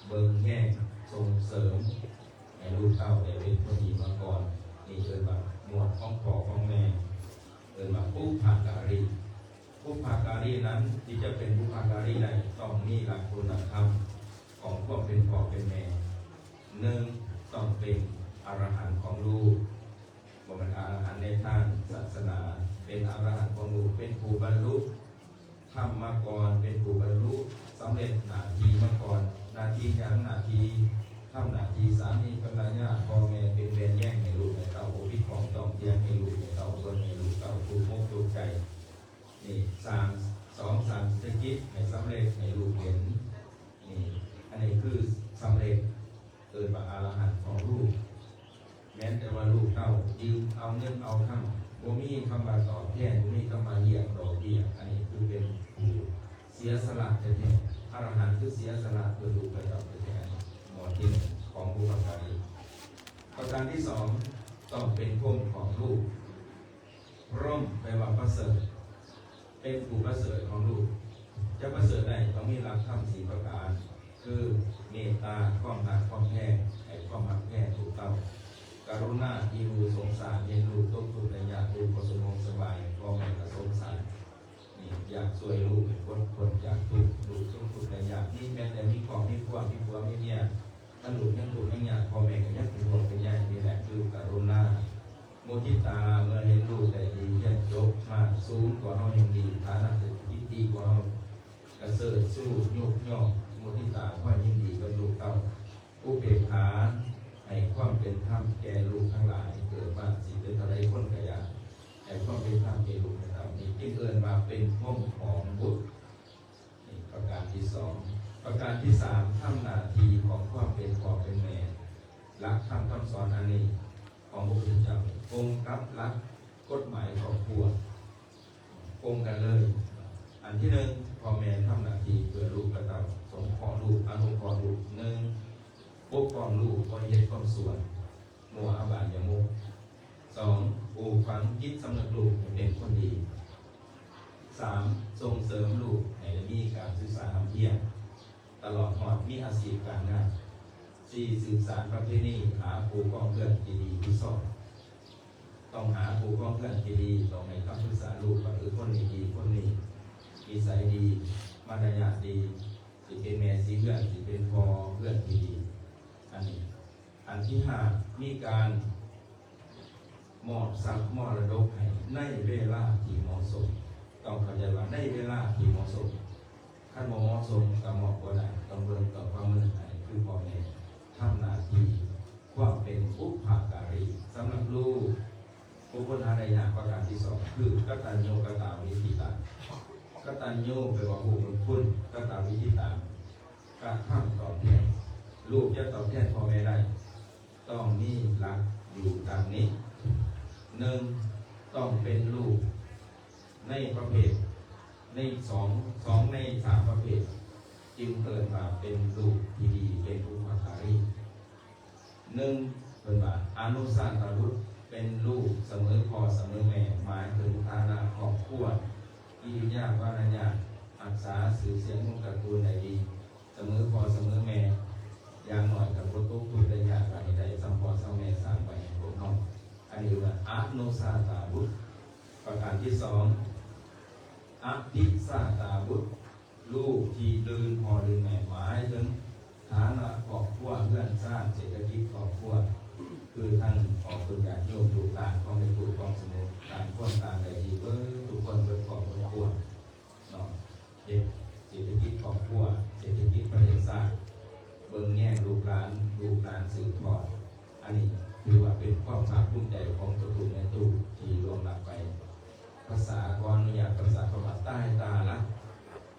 ເບິ່ງແຍງ, ສົ່ງເສີມໃຫ້ລູກເຕົ້າໄດ້ເປັນຄົນດີມາກ່ອນ. ນີ້ເອີ້ນວ່າໝວດຂອງພໍ່ຂອງແມ່ ເອີ້ນວ່າບຸບພະກາລີ. ບຸບພະກາລີນັ້ນ ທີ່ຈະເປັນບຸບພະກາລີໄດ້ ຕ້ອງມີຫຼັກຄຸນນະທຳຂອງຄວາມເປັນພໍ່ເປັນແມ່. ໜຶ່ງ ຕ້ອງເປັນອະລະຫັນຂອງລູກ, ບໍ່ແມ່ນອະລະຫັນໃນທາງສາສະໜາ, ເປັນອະລະຫັນຂອງລູກ, ເປັນຜູ້ບັນລຸທຳມາກ່ອນ, ເປັນຜູ້ບັນລຸສຳເລັດໜ້າທີ່ມາກ່ອນ. ໜ້າທີ່ຫຍັງ? ໜ້າທີ່ ທຳໜ້າທີ່ສາມີພັນລະຍາ, ພໍ່ແມ່ເປັນແວ່ນແຍງໃຫ້ລູກໃຫ້ເຕົ້າ, ປົກປ້ອງຕ້ອງຖຽງໃຫ້ລູກໃຫ້ເຕົ້າ, ເບິ່ງໃຫ້ລູກເຕົ້າ, ທຸກອົກທຸກໃຈ. ນີ້ ສ້າງ ສອງ ສ້າງເສດຖະກິດໃຫ້ສຳເລັດໃຫ້ລູກເຫັນ. ນີ້ ອັນນີ້ຄືສຳເລັດ ເອີ້ນວ່າອະລະຫັນຂອງລູກ. ແມ່ນແຕ່ວ່າລູກເຕົ້າຢືມເອົາເງິນເອົາຄຳ, ບໍ່ມີຄຳວ່າຕອບແທນ, ບໍ່ມີຄຳວ່າຮຽກດອກເບ້ຍ, ອັນນີ້ຄືເປັນຜູ້ເສຍສະຫຼະແທ້ໆ. ອະລະຫັນຄືເສຍສະຫຼະເພື່ອລູກເພື່ອເຕົ້າແທ້ໆ. ໝວດທີໜຶ່ງຂອງບຸບພະກາລີ. ປະການທີສອງ ຕ້ອງເປັນພົມຂອງລູກ. ພົມ ແປວ່າປະເສີດ, ເປັນຜູ້ປະເສີດຂອງລູກ. ຈະປະເສີດໄດ້ ຕ້ອງມີຫຼັກທຳສີ່ປະການ ຄື ເມດຕາ, ຄວາມຮັກຄວາມແພງ, ໃຫ້ຄວາມຮັກແພງລູກເຕົ້າ, ກະລຸນາ, ອີ່ຫູສົງສານ, ເຫັນລູກຕົກທຸກໄດ້ຍາກ, ລູກບໍ່ສະໝວກສະບາຍ, ພໍ່ແມ່ກໍສົງສານ. ນີ້ ຢາກຊ່ວຍລູກໃຫ້ພົ້ນ ພົ້ນຈາກທຸກ, ລູກຕົກທຸກໄດ້ຍາກ. ນີ້ແມ່ນແຕ່ມີຄອບມີຄົວ, ມີຜົວມີເມຍ, ຄັນລູກຍັງທຸກຍັງຍາກ, ພໍ່ແມ່ກໍຍັງເປັນຫ່ວງເປັນໃຍ. ນີ້ແຫຼະຄືກະລຸນາ. ມຸທິຕາ, ເມື່ອເຫັນລູກໄດ້ດີ, ຮຽນຈົບມາສູງກວ່າເຮົາແຮ່ງດີ, ຖານະເສດຖະກິດດີກວ່າເຮົາ, ກະເຊີດຊູ, ຍົກຍ້ອງ, ມຸທິຕາ, ຄວາມຍິນດີກັບລູກເຕົ້າ. ອຸເບກຂາ, ໃຫ້ຄວາມເປັນທຳແກ່ລູກທັງຫຼາຍ, ເກີດມາຊິເປັນເທົ່າໃດຄົນກະຢ່າ, ໃຫ້ຄວາມເປັນທຳແກ່ລູກແກ່ເຕົ້າ. ນີ້ຈຶ່ງເອີ້ນວ່າເປັນພົມຂອງບຸດ. ນີ້ປະການທີສອງ. ປະການທີສາມ, ທຳໜ້າທີ່ຂອງຄວາມເປັນພໍ່ເປັນແມ່. ຫຼັກທຳຄຳສອນອັນນີ້ຂອງພະພຸດທະເຈົ້າກົງກັບຫຼັກກົດໝາຍຄອບຄົວ, ກົງກັນເລີຍ. ອັນທີໜຶ່ງ, ພໍ່ແມ່ທຳໜ້າທີ່ເພື່ອລູກເພື່ອເຕົ້າ, ສົງເຄາະລູກ, ອະນຸເຄາະລູກ. ໜຶ່ງ, ປົກປ້ອງລູກ, ບໍ່ໃຫ້ເຮັດຄວາມຊົ່ວ, ມົວອະບາຍຍະມຸກ. ສອງ, ປູກຝັງຈິດສຳນຶກລູກໃຫ້ເປັນຄົນດີ. ສາມ, ສົ່ງເສີມລູກໃຫ້ໄດ້ມີການສຶກສາຮ່ຳຮຽນ, ຕະຫຼອດຮອດມີອາຊີບການງານ. ສີ່, ສືບສານປະເພນີ, ຫາຄູ່ຄອງເຮືອນທີ່ດີທີ່ຊອບ. ຕ້ອງຫາຄູ່ຄອງເຮືອນທີ່ດີ, ຕ້ອງໃຫ້ຄຳປຶກສາລູກວ່າ ເອີ ຄົນນີ້ດີ, ຄົນນີ້ນິໄສດີ, ມາລະຍາດດີ, ຊິເປັນແມ່ສີເຮືອນ, ຊິເປັນພໍ່ເຮືອນທີ່ດີ. ອັນນີ້ ອັນທີຫ້າ, ມີການມອບຊັບມໍລະດົກໃຫ້ໃນເວລາທີ່ເໝາະສົມ. ຕ້ອງເຂົ້າໃຈວ່າໃນເວລາທີ່ເໝາະສົມ. ຄັນບໍ່ເໝາະສົມກໍມອບບໍ່ໄດ້, ຕ້ອງເບິ່ງ, ຕ້ອງປະເມີນໃຫ້ ຄືພໍ່ແມ່ທຳໜ້າທີ່ຄວາມເປັນບຸບພະກາລີ. ສຳລັບລູກ, ບຸກຄົນຫາໄດ້ຍາກປະການທີສອງ ຄື ກະຕັນຍູກະຕະເວທິຕາ. ກະຕັນຍູ ແປວ່າຮູ້ບຸນຄຸນ, ກະຕະເວທິຕາ ກະທຳຕອບແທນ. ລູກຈະຕອບແທນພໍ່ແມ່ໄດ້ ຕ້ອງມີຫຼັກຢູ່ດັ່ງນີ້. ໜຶ່ງ, ຕ້ອງເປັນລູກໃນປະເພດ, ໃນສອງ, ສອງໃນສາມປະເພດ ຈຶ່ງເອີ້ນວ່າເປັນລູກທີ່ດີ, ເປັນບຸບພະກາລີ. ໜຶ່ງ, ເພິ່ນວ່າອະນຸສາຕະບຸດ ເປັນລູກສະເໝີພໍ່ສະເໝີແມ່, ໝາຍເຖິງຖານະຄອບຄົວ, ກິລິຍາວາລະຍາດ, ຮັກສາຊື່ສຽງວົງຕະກູນໄດ້ດີ, ສະເໝີພໍ່ສະເໝີແມ່, ຢ່າງໜ້ ຄືທັງອອກຕົນຍາດໂຍມລູກຫຼານຂອງແມ່ຕູ້ຂອງສະໜຸກ ຕ່າງຄົນຕ່າງໄດ້ດີເບິດທຸກຄົນເບິດຄອບເບິດຄົວເນາະ ເຮັດເສດຖະກິດຄອບຄົວ ເສດຖະກິດປະເທດຊາດ ເບິ່ງແຍງລູກຫຼານ ລູກຫຼານສືບທອດ ອັນນີ້ຖືວ່າເປັນຄວາມພາກພູມໃຈຂອງຕົວຕູ້ແມ່ຕູ້ທີ່ລ່ວງລັບໄປ. ພາສາ ຂໍອະນຸຍາດພາສາຄຳວ່າຕາຍຕາລະ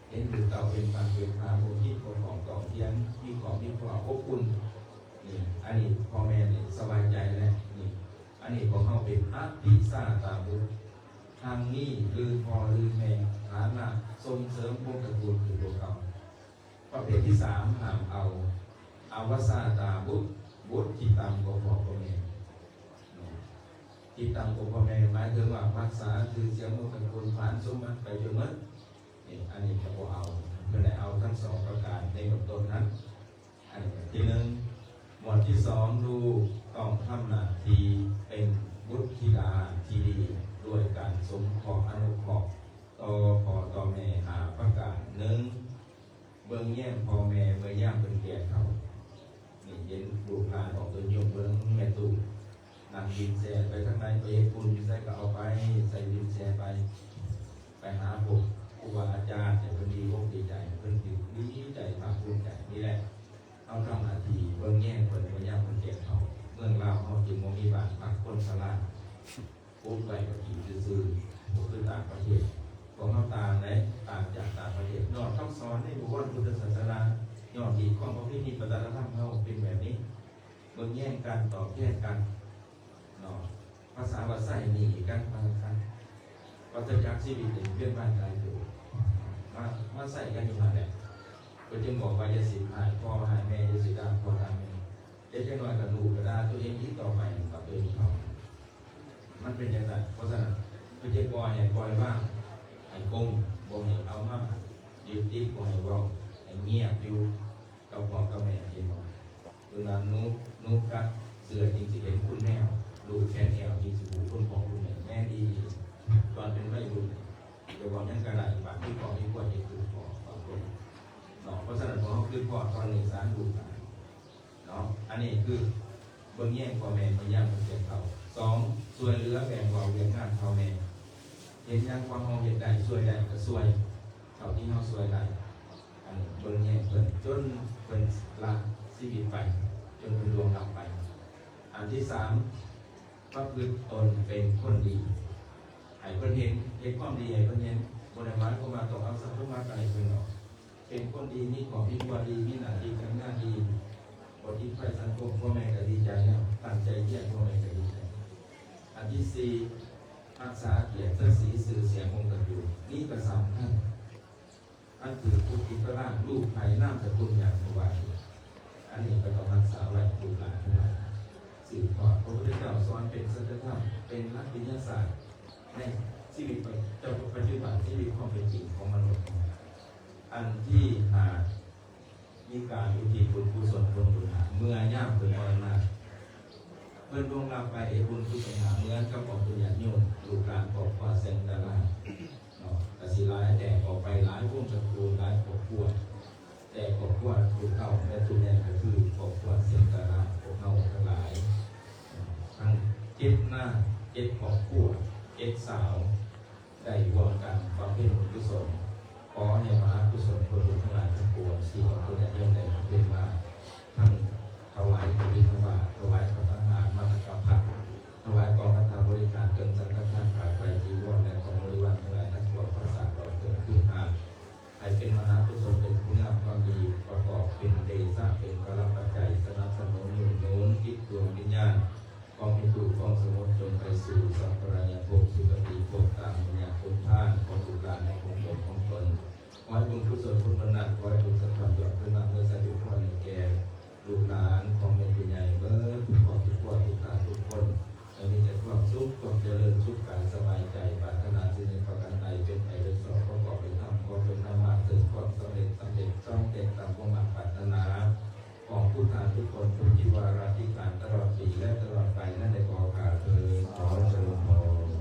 ເຫັນລູກເຕົ້າເປັນຝັ່ງເປັນພາ ບໍ່ຄິດບໍ່ຂອງຕອງທຽງ ມີຄອບມີຄົວອົບອຸ່ນ ນີ້ ອັນນີ້ພໍ່ແມ່ນີ້ສະບາຍໃຈແລ້ວ ນີ້ ອັນນີ້ພວກເຮົາເປັນອະພິຊາຕາບຸດ ທັງນີ້ລືພໍ່ລືແມ່ ຖານະສົ່ງເສີມວົງຕະກູນຄືພວກເກົ່າ. ປະເພດທີສາມ ຫ້າມເອົາ ອະວະຊາຕາບຸດ ບຸດທີ່ຕ່ຳກວ່າພໍ່ກວ່າແມ່ ທີ່ຕ່ຳກວ່າພໍ່ແມ່ ໝາຍເຖິງວ່າຮັກສາຊື່ສຽງວົງຕະກູນ ຜານສົມບັດໄປຈົນໝົດ ນີ້ ອັນນີ້ກໍບໍ່ເອົາ ເພິ່ນໃຫ້ເອົາທັງສອງປະການໃນເບື້ອງຕົ້ນນັ້ນ ອັນນີ້ທີ່ໜຶ່ງ. ໝວດທີສອງ ລູກຕ້ອງທຳໜ້າທີ່ເປັນບຸດທິດາທີ່ດີ ດ້ວຍການສົງເຄາະອະນຸເຄາະຕໍ່ພໍ່ຕໍ່ແມ່ຫ້າປະການ. ໜຶ່ງ ເບິ່ງແຍງພໍ່ແມ່ເມື່ອຍາມເພິ່ນແກ່ເຖົ້າ ນີ້ເຫັນລູກຫຼານອອກຕົນຍາດໂຍມເບິ່ງແມ່ຕູ້ ນັ່ງວິວແຊໄປທາງໃດ ໄປເຮັດບຸນຢູ່ໃສກໍເອົາໄປ ໃສ່ວິວແຊໄປ ໄປຫາພວກຄູບາອາຈານ ໃຫ້ເພິ່ນດີອົກດີໃຈ ເພິ່ນດີໃຈພາກພູມໃຈ. ນີ້ແຫຼະ ເຮົາທຳໜ້າທີ່ເບິ່ງແຍງເພິ່ນເມື່ອຍາມເພິ່ນແກ່ເຖົ້າ. ເມືອງລາວເຮົາຈຶ່ງບໍ່ມີບ້ານພັກຄົນຊະລາ ປຸກໄວ້ກໍກິນຊື່ໆ ບໍ່ຄືຕ່າງປະເທດ. ພວກເຮົາຕ່າງໃດ ຕ່າງຈາກຕ່າງປະເທດ. ນອກຄຳສອນໃນບົວລພຸດທະສາສະໜາ ຍ້ອນທີ່ຄວາມປະເພນີວັດທະນະທຳເຮົາເປັນແບບນີ້ ເບິ່ງແຍງກັນ ຕອບແທນກັນເນາະ. ພາສາວ່າໃຊ້ໜີ້ກັນ ວ່າຊັ້ນຊະ. ວັດທະຈັກຊີວິດນີ້ວຽນວ່າຍຕາຍເກີດ ມາ ມາໃຊ້ກັນຢູ່ຫັ້ນແຫຼະ. ເພິ່ນຈຶ່ງບອກວ່າ ຢ່າສິດຮ້າຍພໍ່ຮ້າຍແມ່ ຢ່າສິດດ່າພໍ່ດ່າແມ່. ເດັກນ້ອຍກໍລູກກໍດ່າຕົວເອງອີກຕໍ່ໄປ ກັບຕົວເອງເທົ່ານັ້ນ. ມັນເປັນຈັ່ງຊັ້ນ. ເພາະສະນັ້ນ ເພິ່ນຈຶ່ງບໍ່ໃຫ້ປ່ອຍວາງ ໃຫ້ກົງ ບໍ່ໃຫ້ເອົາມາຍຶດຕິດ ບໍ່ໃຫ້ເວົ້າ ໃຫ້ງຽບຢູ່ ກັບພໍ່ກັບແມ່ ເຫັນບໍ່? ເວລາໜູ ໜູກັດເສື້ອຈຶ່ງຊິເຫັນຄຸນແມວ ລູບແຂນແອວຈຶ່ງຊິຮູ້ຄຸນພໍ່ຄຸນແມ່ ແມ່ນອີ່ຫຼີ. ຕອນເປັນໄວລຸ້ນ ຈະເວົ້າຫຍັງກໍໄດ້ ບາດມີຄອບມີຄົວຈະຄືພໍ່ບາງຄົນເນາະ. ເພາະສະນັ້ນ ພວກເຮົາຄືພໍ່ຕອນນີ້ສານລູກຫຼານເນາະ. ອັນນີ້ຄືເບິ່ງແຍງພໍ່ແມ່ເມື່ອຍາມເພິ່ນແກ່ເຖົ້າ. ສອງ ຊ່ວຍເຫຼືອແບ່ງເບົາວຽກງານພໍ່ແມ່ ເຮັດຫຍັງພວກເຮົາເຮັດໄດ້ ຊ່ວຍໄດ້ກໍຊ່ວຍ ເທົ່າທີ່ເຮົາຊ່ວຍໄດ້. ອັນນີ້ເບິ່ງແຍງເພິ່ນຈົນເພິ່ນລະຊີວິດໄປ ຈົນເພິ່ນລ່ວງລັບໄປ. ອັນທີສາມ ປະພຶດຕົນເປັນຄົນດີ ໃຫ້ເພິ່ນເຫັນ ເຮັດຄວາມດີໃຫ້ເພິ່ນເຫັນ. ບໍ່ໄດ້ໝາຍຄວາມວ່າຕ້ອງເອົາຊັບສົມບັດໄປໃຫ້ເພິ່ນດອກ. ເປັນຄົນດີ ມີຄອບມີຄົວດີ ມີໜ້າທີ່ການງານດີ ບໍ່ຕິດໄຟສັງຄົມ ພໍ່ແມ່ກໍດີໃຈແລ້ວ ຕັ້ງໃຈຮຽນ ພໍ່ແມ່ກໍດີໃຈ. ອັນທີສີ່ ຮັກສາກຽດສັກສີຊື່ສຽງວົງຕະກູນ ນີ້ກໍສຳຄັນ. ອັນຖືກຄຸກຕິດຕາລາງ ລູກໃຜນາມສະກຸນຫຍັງ ເພາະວ່າອັນນີ້ກໍຕ້ອງຮັກສາໄວ້ ລູກຫຼານທັງຫຼາຍສືບທອດ. ພະພຸດທະເຈົ້າສອນເປັນສັດຈະທຳ ເປັນຫຼັກວິທະຍາສາດໃນຊີວິດປະ ປັດຈຸບັນ ຊີວິດຄວາມເປັນຈິງຂອງມະນຸດ. ອັນທີຫ້າ ມີການອຸທິດບຸນກຸສົນຜົນບຸນຫາ ເມື່ອຍາມເພິ່ນມໍລະນະ ເພິ່ນລ່ວງລັບໄປ ເຮັດບຸນກຸສົນຫາ ເໝືອນກັບອອກຕົນຍາດໂຍມ ລູກຫຼານຄອບຄົວແສງດາລາເນາະ ກະຊິຫຼາຍແຕກອອກໄປ ຫຼາຍວົງຕະກູນ ຫຼາຍຄອບຄົວ ແຕ່ຄອບຄົວລູກເຕົ້າແມ່ຕູ້ແມ່ກໍຄືຄອບຄົວແສງດາລາ ພວກເຮົາທັງຫຼາຍ ທັງເຈັດນາງ ເຈັດຄອບຄົວ ເຈັດສາວ ໄດ້ຮ່ວມກັນບຳເພັນບຸນກຸສົນ. ຂໍໃຫ້ມະຫາກຸສົນຜົນບຸນທັງຫຼາຍທັງປວງ ທີ່ພວກເຮົາໄດ້ບຳເພັນມາ ທັງຖວາຍກະຖິນທະບາດ, ຖວາຍພະສັງຫານມາດຕະກະພັດ, ຖວາຍກອງພັດທະບໍລິຂານ, ເຄື່ອງສັງຄະທານ, ຜ້າໄຕຈີວອນ ແລະ ຂອງບໍລິວານທັງຫຼາຍທັງປວງ ປາສາດດອກເກີດພື້ນຖານ ໃຫ້ເປັນມະຫາກຸສົນ ເປັນຄຸນງາມຄວາມດີ ປະກອບເປັນເດຊະ ເປັນພະລະປັດໄຈ ສະໜັບສະໜູນ ໜູນໜູນຈິດດວງວິນຍານ ຂອງເປັນຜູ້ຄອງສະໝຸດ ຈົນໄປສູ່ສັບປະລາຍະພົບ ສຸຄະຕິພົບ ຕາມບຸນຍາຄຸນທານຂອງລູກຫຼານໃນພບພູມຂອງຕົນ. ຂໍໃຫ້ບຸນກຸສົນຜົນບຸນນັ້ນ ຂໍໃຫ້ບຸນສະທ້ອນຍ້ອນຄືນມາເມື່ອສະເດັດພອນໃຫ້ແກ່ລູກຫຼານຂອງແມ່ຕູ້ໃຫຍ່ເບິດທຸກຄອບທຸກຄົວ ທຸກທ່ານທຸກຄົນ ໃຫ້ມີແຕ່ຄວາມສຸກ ຄວາມຈະເລີນ ສຸກກາຍສະບາຍໃຈ ປາດຖະໜາສິ່ງໃດປະການໃດ ເປັນໄປໂດຍຊອບປະກອບໂດຍທຳ ຂໍຈົ່ງນຳມາເຖິງຄວາມສຳເລັດ ສຳເລັດ ສຳເລັດຕາມຄວາມມາດປາດຖະໜາ ຂອງທຸກທ່ານທຸກຄົນ ຜູ້ທີ່ວ່າລາທິການຕະຫຼອດປີ ແລະ ຕະຫຼອດໄປນັ້ນ ໄດ້ຂໍກາບເຊີນ ຂໍຈະເລີນພອນ.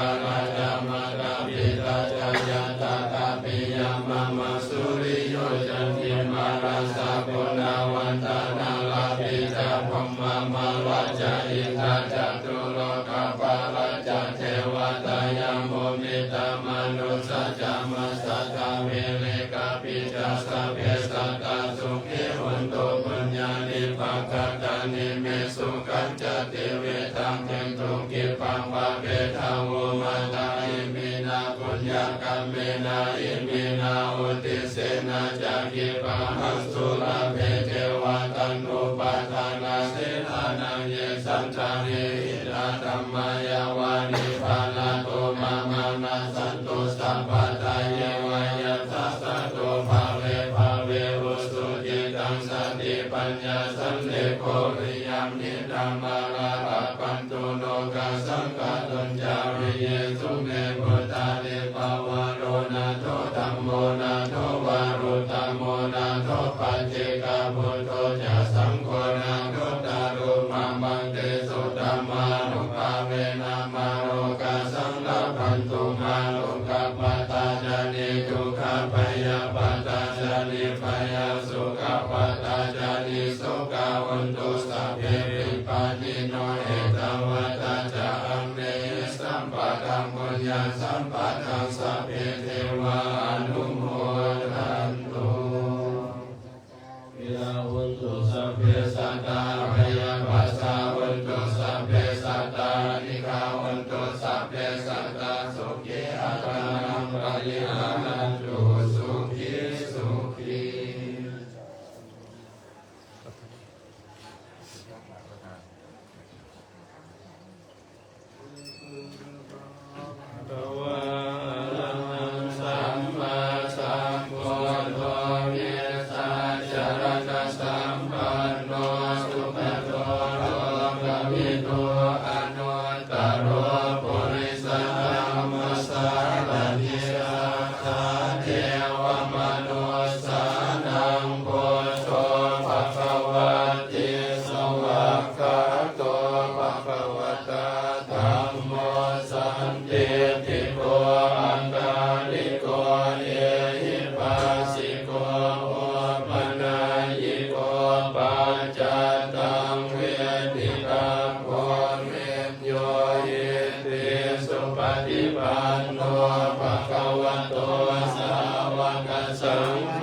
Maṅgalā ca mātā pitā ca ñātakā piyā mamaṃ, suriyo candimā rājā guṇavantā narāpi ca, brahmamārā ca indā ca catulokapālā ca devatā, yamo mittā manussā ca majjhattā verikāpi ca, sabbe sattā sukhī hontu puññāni pakatāni me, sukhañca tividhaṃ dentu khippaṃ pāpetha vo mataṃ. Iminā puññakammena iminā uddisena ca khippāhaṃ sulabhe ceva taṇhupādānachedanaṃ, ye santāne hīnā dhammā yāva nibbānato mamaṃ, nassantu sabbadā yeva yattha jāto bhave bhave ujucittaṃ satipaññā sallekho viriyamhinā mārā labhantu nokāsaṃ kātuñca viriyesu me. Buddhādipavaro nātho dhammo nātho varuttamo, nātho paccekabuddho ca saṅgho nāthottaro mamaṃ, tesottamānubhāvena mārokāsaṃ labhantu mā. Dukkhappattā ca niddukkhā bhayappattā ca nibbhayā, sokappattā ca nissokā hontu sabbepi pāṇino. Ettāvatā ca amhehi sambhataṃ puññasampadaṃ sabbe devā anumodantu. Sukhitā hontu sabbe sattā. ອະນຸດຕະໂລ ປຸລິສະທຳມະສາລະຖິ ສັດຖາເທວະມະນຸດສານັງ ພຸດໂທ ພະຄະວາຕິ ສະຫວາກຂາໂຕ ພະຄະວະຕາ ທຳໂມ ສັນທິດຖິໂກ ອາກາລິໂກ ເອຫິປັດສິໂກ ໂອປະນາຍິໂກ ປັດຈັດຕັງ ເວທິຕັບໂພ ວິນໂຍ ອິຕິ ສຸປະຕິປັນໂນ ພະຄະວະໂຕ ສາວະກະສັງໂຄ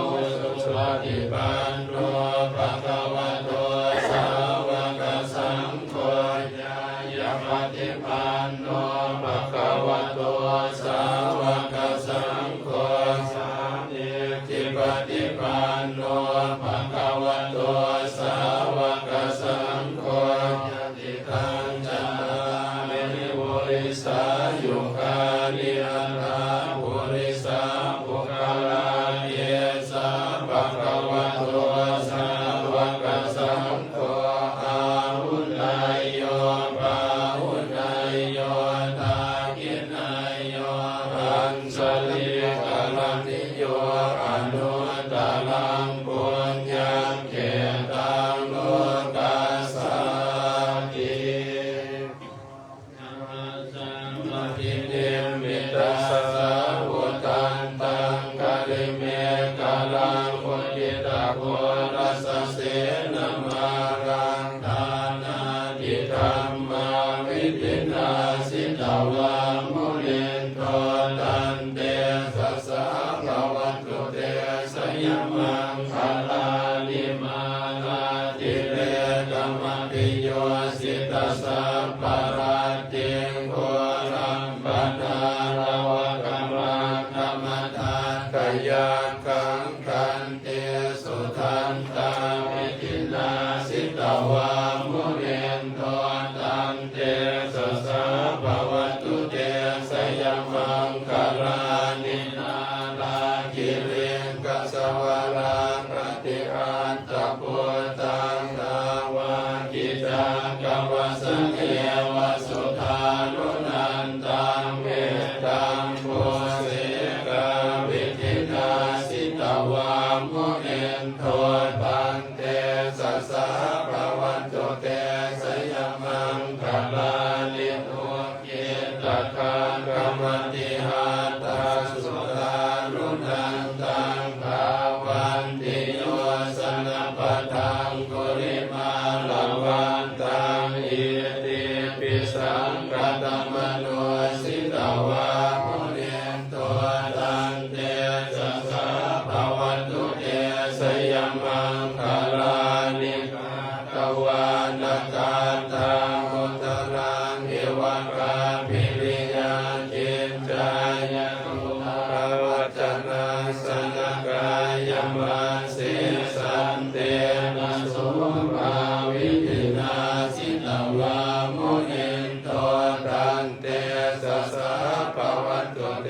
ອຸຊຸປະຕິປັນໂນ ພະຄະວະໂຕ ສາວະກະສັງໂຄ ຍາຍະປະຕິປັນໂນ ພະຄະວະໂຕ ສາວະກະສັງໂຄ ສາມີ ທິປະຕິປັນໂນ ພະຄະວະໂຕ ສາວະກະສັງໂຄ ຍະຕິທັງ ຈັດຕາລິ ປຸລິສາຍຸຄານິ ອັດຖາ ປຸລິສາ ປຸກຄະລາ ເອສາ ພະຄະວະໂຕ ສາວະກະສັງໂຄ ອາຫຸເນຍໂຍ ປາຫຸເນຍໂຍ ທັກຂິເນຍໂຍ ອັນ ສະລີກະລະນິໂຍ ອະນຸດຕະລັງ ປຸນຍັງເຂຕັງ ໂລກັດສາຕິ ຍະມະສັງ ອະພິນິມມິຕາສາວຸຕັນຕັງ ກະລິເມກະລັງ ອຸກິດຕະໂຄລະສະເສນະມາລັງ ທານາ ຕິທຳມາວິທິນາ ສິຕະວາ ມຸນິນໂທ ຕັນເຕຊະສາ ພະວັນຕຸເຕ ຊະຍະມັງຄະລານິ ມາລາທິເລກະມະພິໂຍສິຕະສັບພະລັດຕິງ ໂຄລັມປະນາລະວະກະມັງຄະມະທັດຕະຍັກຂັງ ຂັນ ຕິສຸທັນຕາວິທິນາ ສິຕະວາ ມຸນິນໂທ ຕັນເຕຊະສາ ພະວັນຕຸເຕ ຊະຍະມັງຄະລານິ ນາລາຄິລິງກະຊະວະລັງ ອະຕິອັດຕະປຸດຕັງ ດາວະກິຈັກກະວະສະເທວະສຸທານຸນັນຕັງ ເມຕຕັງ ປູເສກາວິທິນາ ສິຕະວາ ມຸນິນໂທ ຕັນເຕຊະສາ ພະວັນຕຸເຕ ຊະຍະມັງຄະລານິ ອຸກກິດຕະຄັງຄະມະຕິຫັດຖະສຸທານຸນັນຕັງ ທາວັນຕິໂຍຊະນະປະທັງກຸລິມາລະວັນຕັງ ອິຕິປິສັງກະຕະມະໂນ ສິຕະວາ ມຸນິນໂທ ຕັນເຕຊະສາ ພະວັນຕຸເຕ ຊະຍະມັງຄະລານິ ກະວານະກັດທັງ ອຸດຕະລັງ ເອວະກາພິລິຍາ ກິນຈາຍະ ກຸຕະລະວັດຈະນັງ ສະນະກາຍະມະເສ ສັນເຕນະ ໂສມາວິທິນາ ສິຕະວາ ມຸນິນໂທ ຕັນເຕຊະສາ ພະວັນຕຸເຕ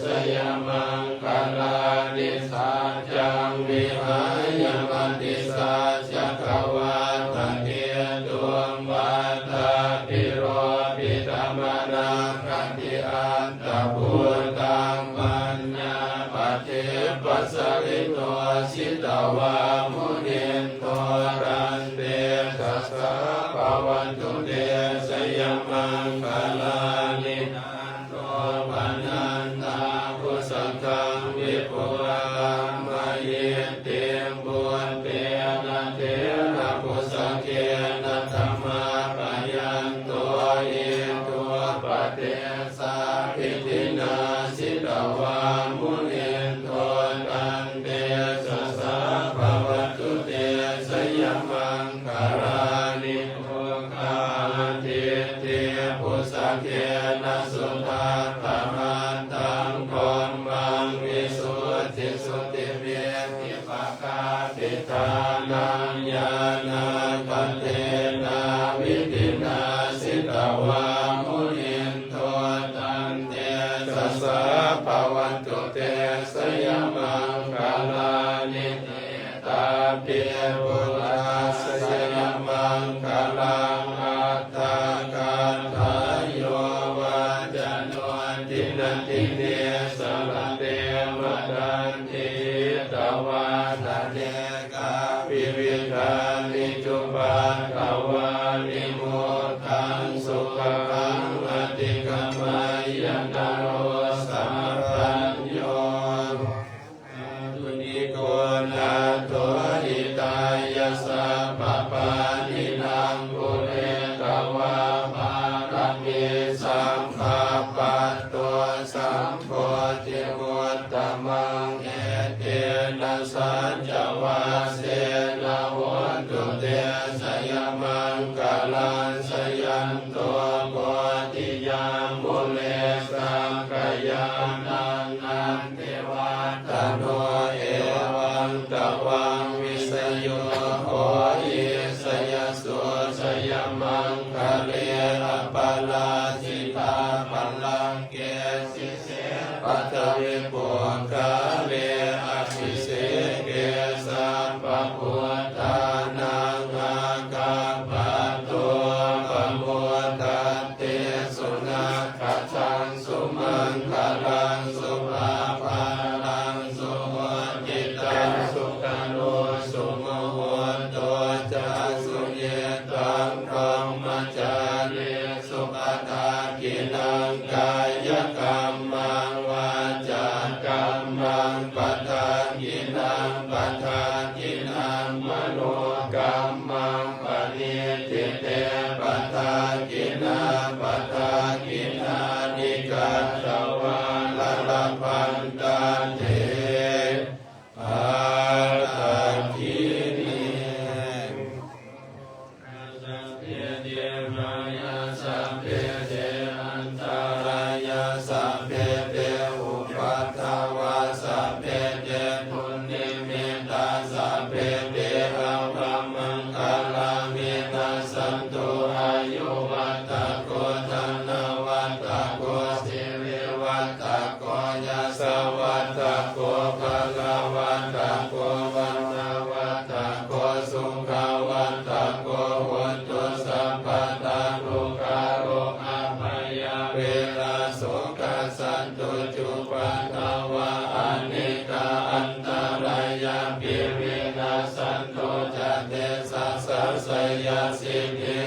ຊະຍະມັງຄະລານິ ສັດ ຈັງ ວິຫາຍະ ມະຕິສັດ ຈັກກະວາຕະເກຕຸງ ວັດຖະພິໂລພິຕະມະນາຄະຕິອັດຕະພຸດຕັງ ປັນຍາປະເທດປະສະລິໂຕ ສິຕະວາ ມຸນິນໂທ ຕັນເຕຊະສາ ພະວັນຕຸເຕ ຊະຍະມັງຄະລານິ ໂນປະນັນຕາພຸສະກັງ ວິປຸລະກັມມະຫິດຕິງ ປຸດເຕນະເຖລະປຸດສະເກນະ ທະມາປະຍັນໂຕ ອິດທຸປະເດຊາພິທິນາ ສິຕະວາ ມຸນິນໂທ ຕັນເຕຊະສາ ພະວັນຕຸເຕ ຊະຍະມັງຄະລານິ ໂອກາທິດຖິ ປຸດສະເກນະ ສຸທັດຖະຫັດຖັງ ທຳມັງ ວິສຸດທິສຸດທິ ວິທິປະກາພິທານັງ ຍານາກະເຕນະ ວິທິນາ ສິຕະວາ ມຸນິນໂທ ຕັນເຕຊະສາ ພະວັນຕຸເຕ ຊະຍະມັງຄະລານິ ຕາປິ ພຸດທາສະ ຊະຍະມັງຄະລັງ ອັດຖ ທຸກຂັງ ອະຕິກຳໄມຍະ ນະໂຣ ສາພັນໂຍ ໂພຄາທຸນິໂກ ນາໂຖ ຫິຕາຍະ ສັບພະປານິນັງ ປຸເຣຕະວາ ປາຣະມີ ສຳພະປະໂຕ ສຳໂພທິມຸດຕະມັງ ເອເຕນະ ສັນຈະວາເສນະ ໂຫນຕຸເຕ ຊະຍະມັງຄະລັງ ຊະຍັນໂຕ ໂພທິຍາ ມຸເລ ສັກກະຍານັງ ນັນ ຕິວັດຕະໂນ ເອວັງຕະວັງ ວິສະໂຍ ໂຫຫິ ສະຍະໂສ ຊະຍະມັງຄະເລ ອະປະລາຈິຕາພະລັງເກ ສິເສ ປະທະວິປຸກຄະເລ ອະພິເສເກ ສັບພະພຸດທານັງ ອາກາປະໂຕ ປະໂມທັດ ເຕ ສຸນັກຂະທັງ ສຸມັງຄະລັງ ສຸພາພາລັງ ສຸໂຫຈິຕັງ ສຸຂະໂນ ສຸມຸໂຫຕຸ ຈາ ສຸຍິດຕັງ ພຣະມະຈາຣີ ສຸ ປະທັກກິນັງ ກາຍະກຳມັງ ວາຈາກຳມັງ ປະທັກກິນັງ ປະທັກກິນັງ ມະໂນກຳມັງ ປະນິດທິເຕ ປະທັກກິນາ ປະທັກກິນານິ ກະຕະວາ ລະລະພັນຕາເຕ ປະທັກກິນີ ສັບເພ ເທວະຍາ ສັບເພ ເທ ອັນຕະລາຍາ ສັບເພ ເທ ອຸປັດຖະວາ ສັບເພ ເທ ດຸນນິມິດຕາ ສັບເພ ເທ ອັບປະມັງຄະລາ ວິນັດສັນຕຸ ອາຍຸວັດຕະໂກ ທະນະວັດຕະໂກ ສິ ລິວັດຕະໂກ ຍະສະວັດຕະໂກ ພະລະວັດຕະໂກ ວັນນະວັດຕະໂກ ສຸຂະວັດຕະໂກ ໂຫຕຸ ສັບພະດາ ທຸກຂະໂລຄະ ພະຍາ ເວລາ ໂສກະ ສັນຕຸ ຈຸປັດຖະວາ ອະເນກາ ອັນຕະລາຍາ ປິ ວິນັດສັນຕຸ ຈະ ເຕ ຊະ ສະ ໄຊຍະ ສິດທິ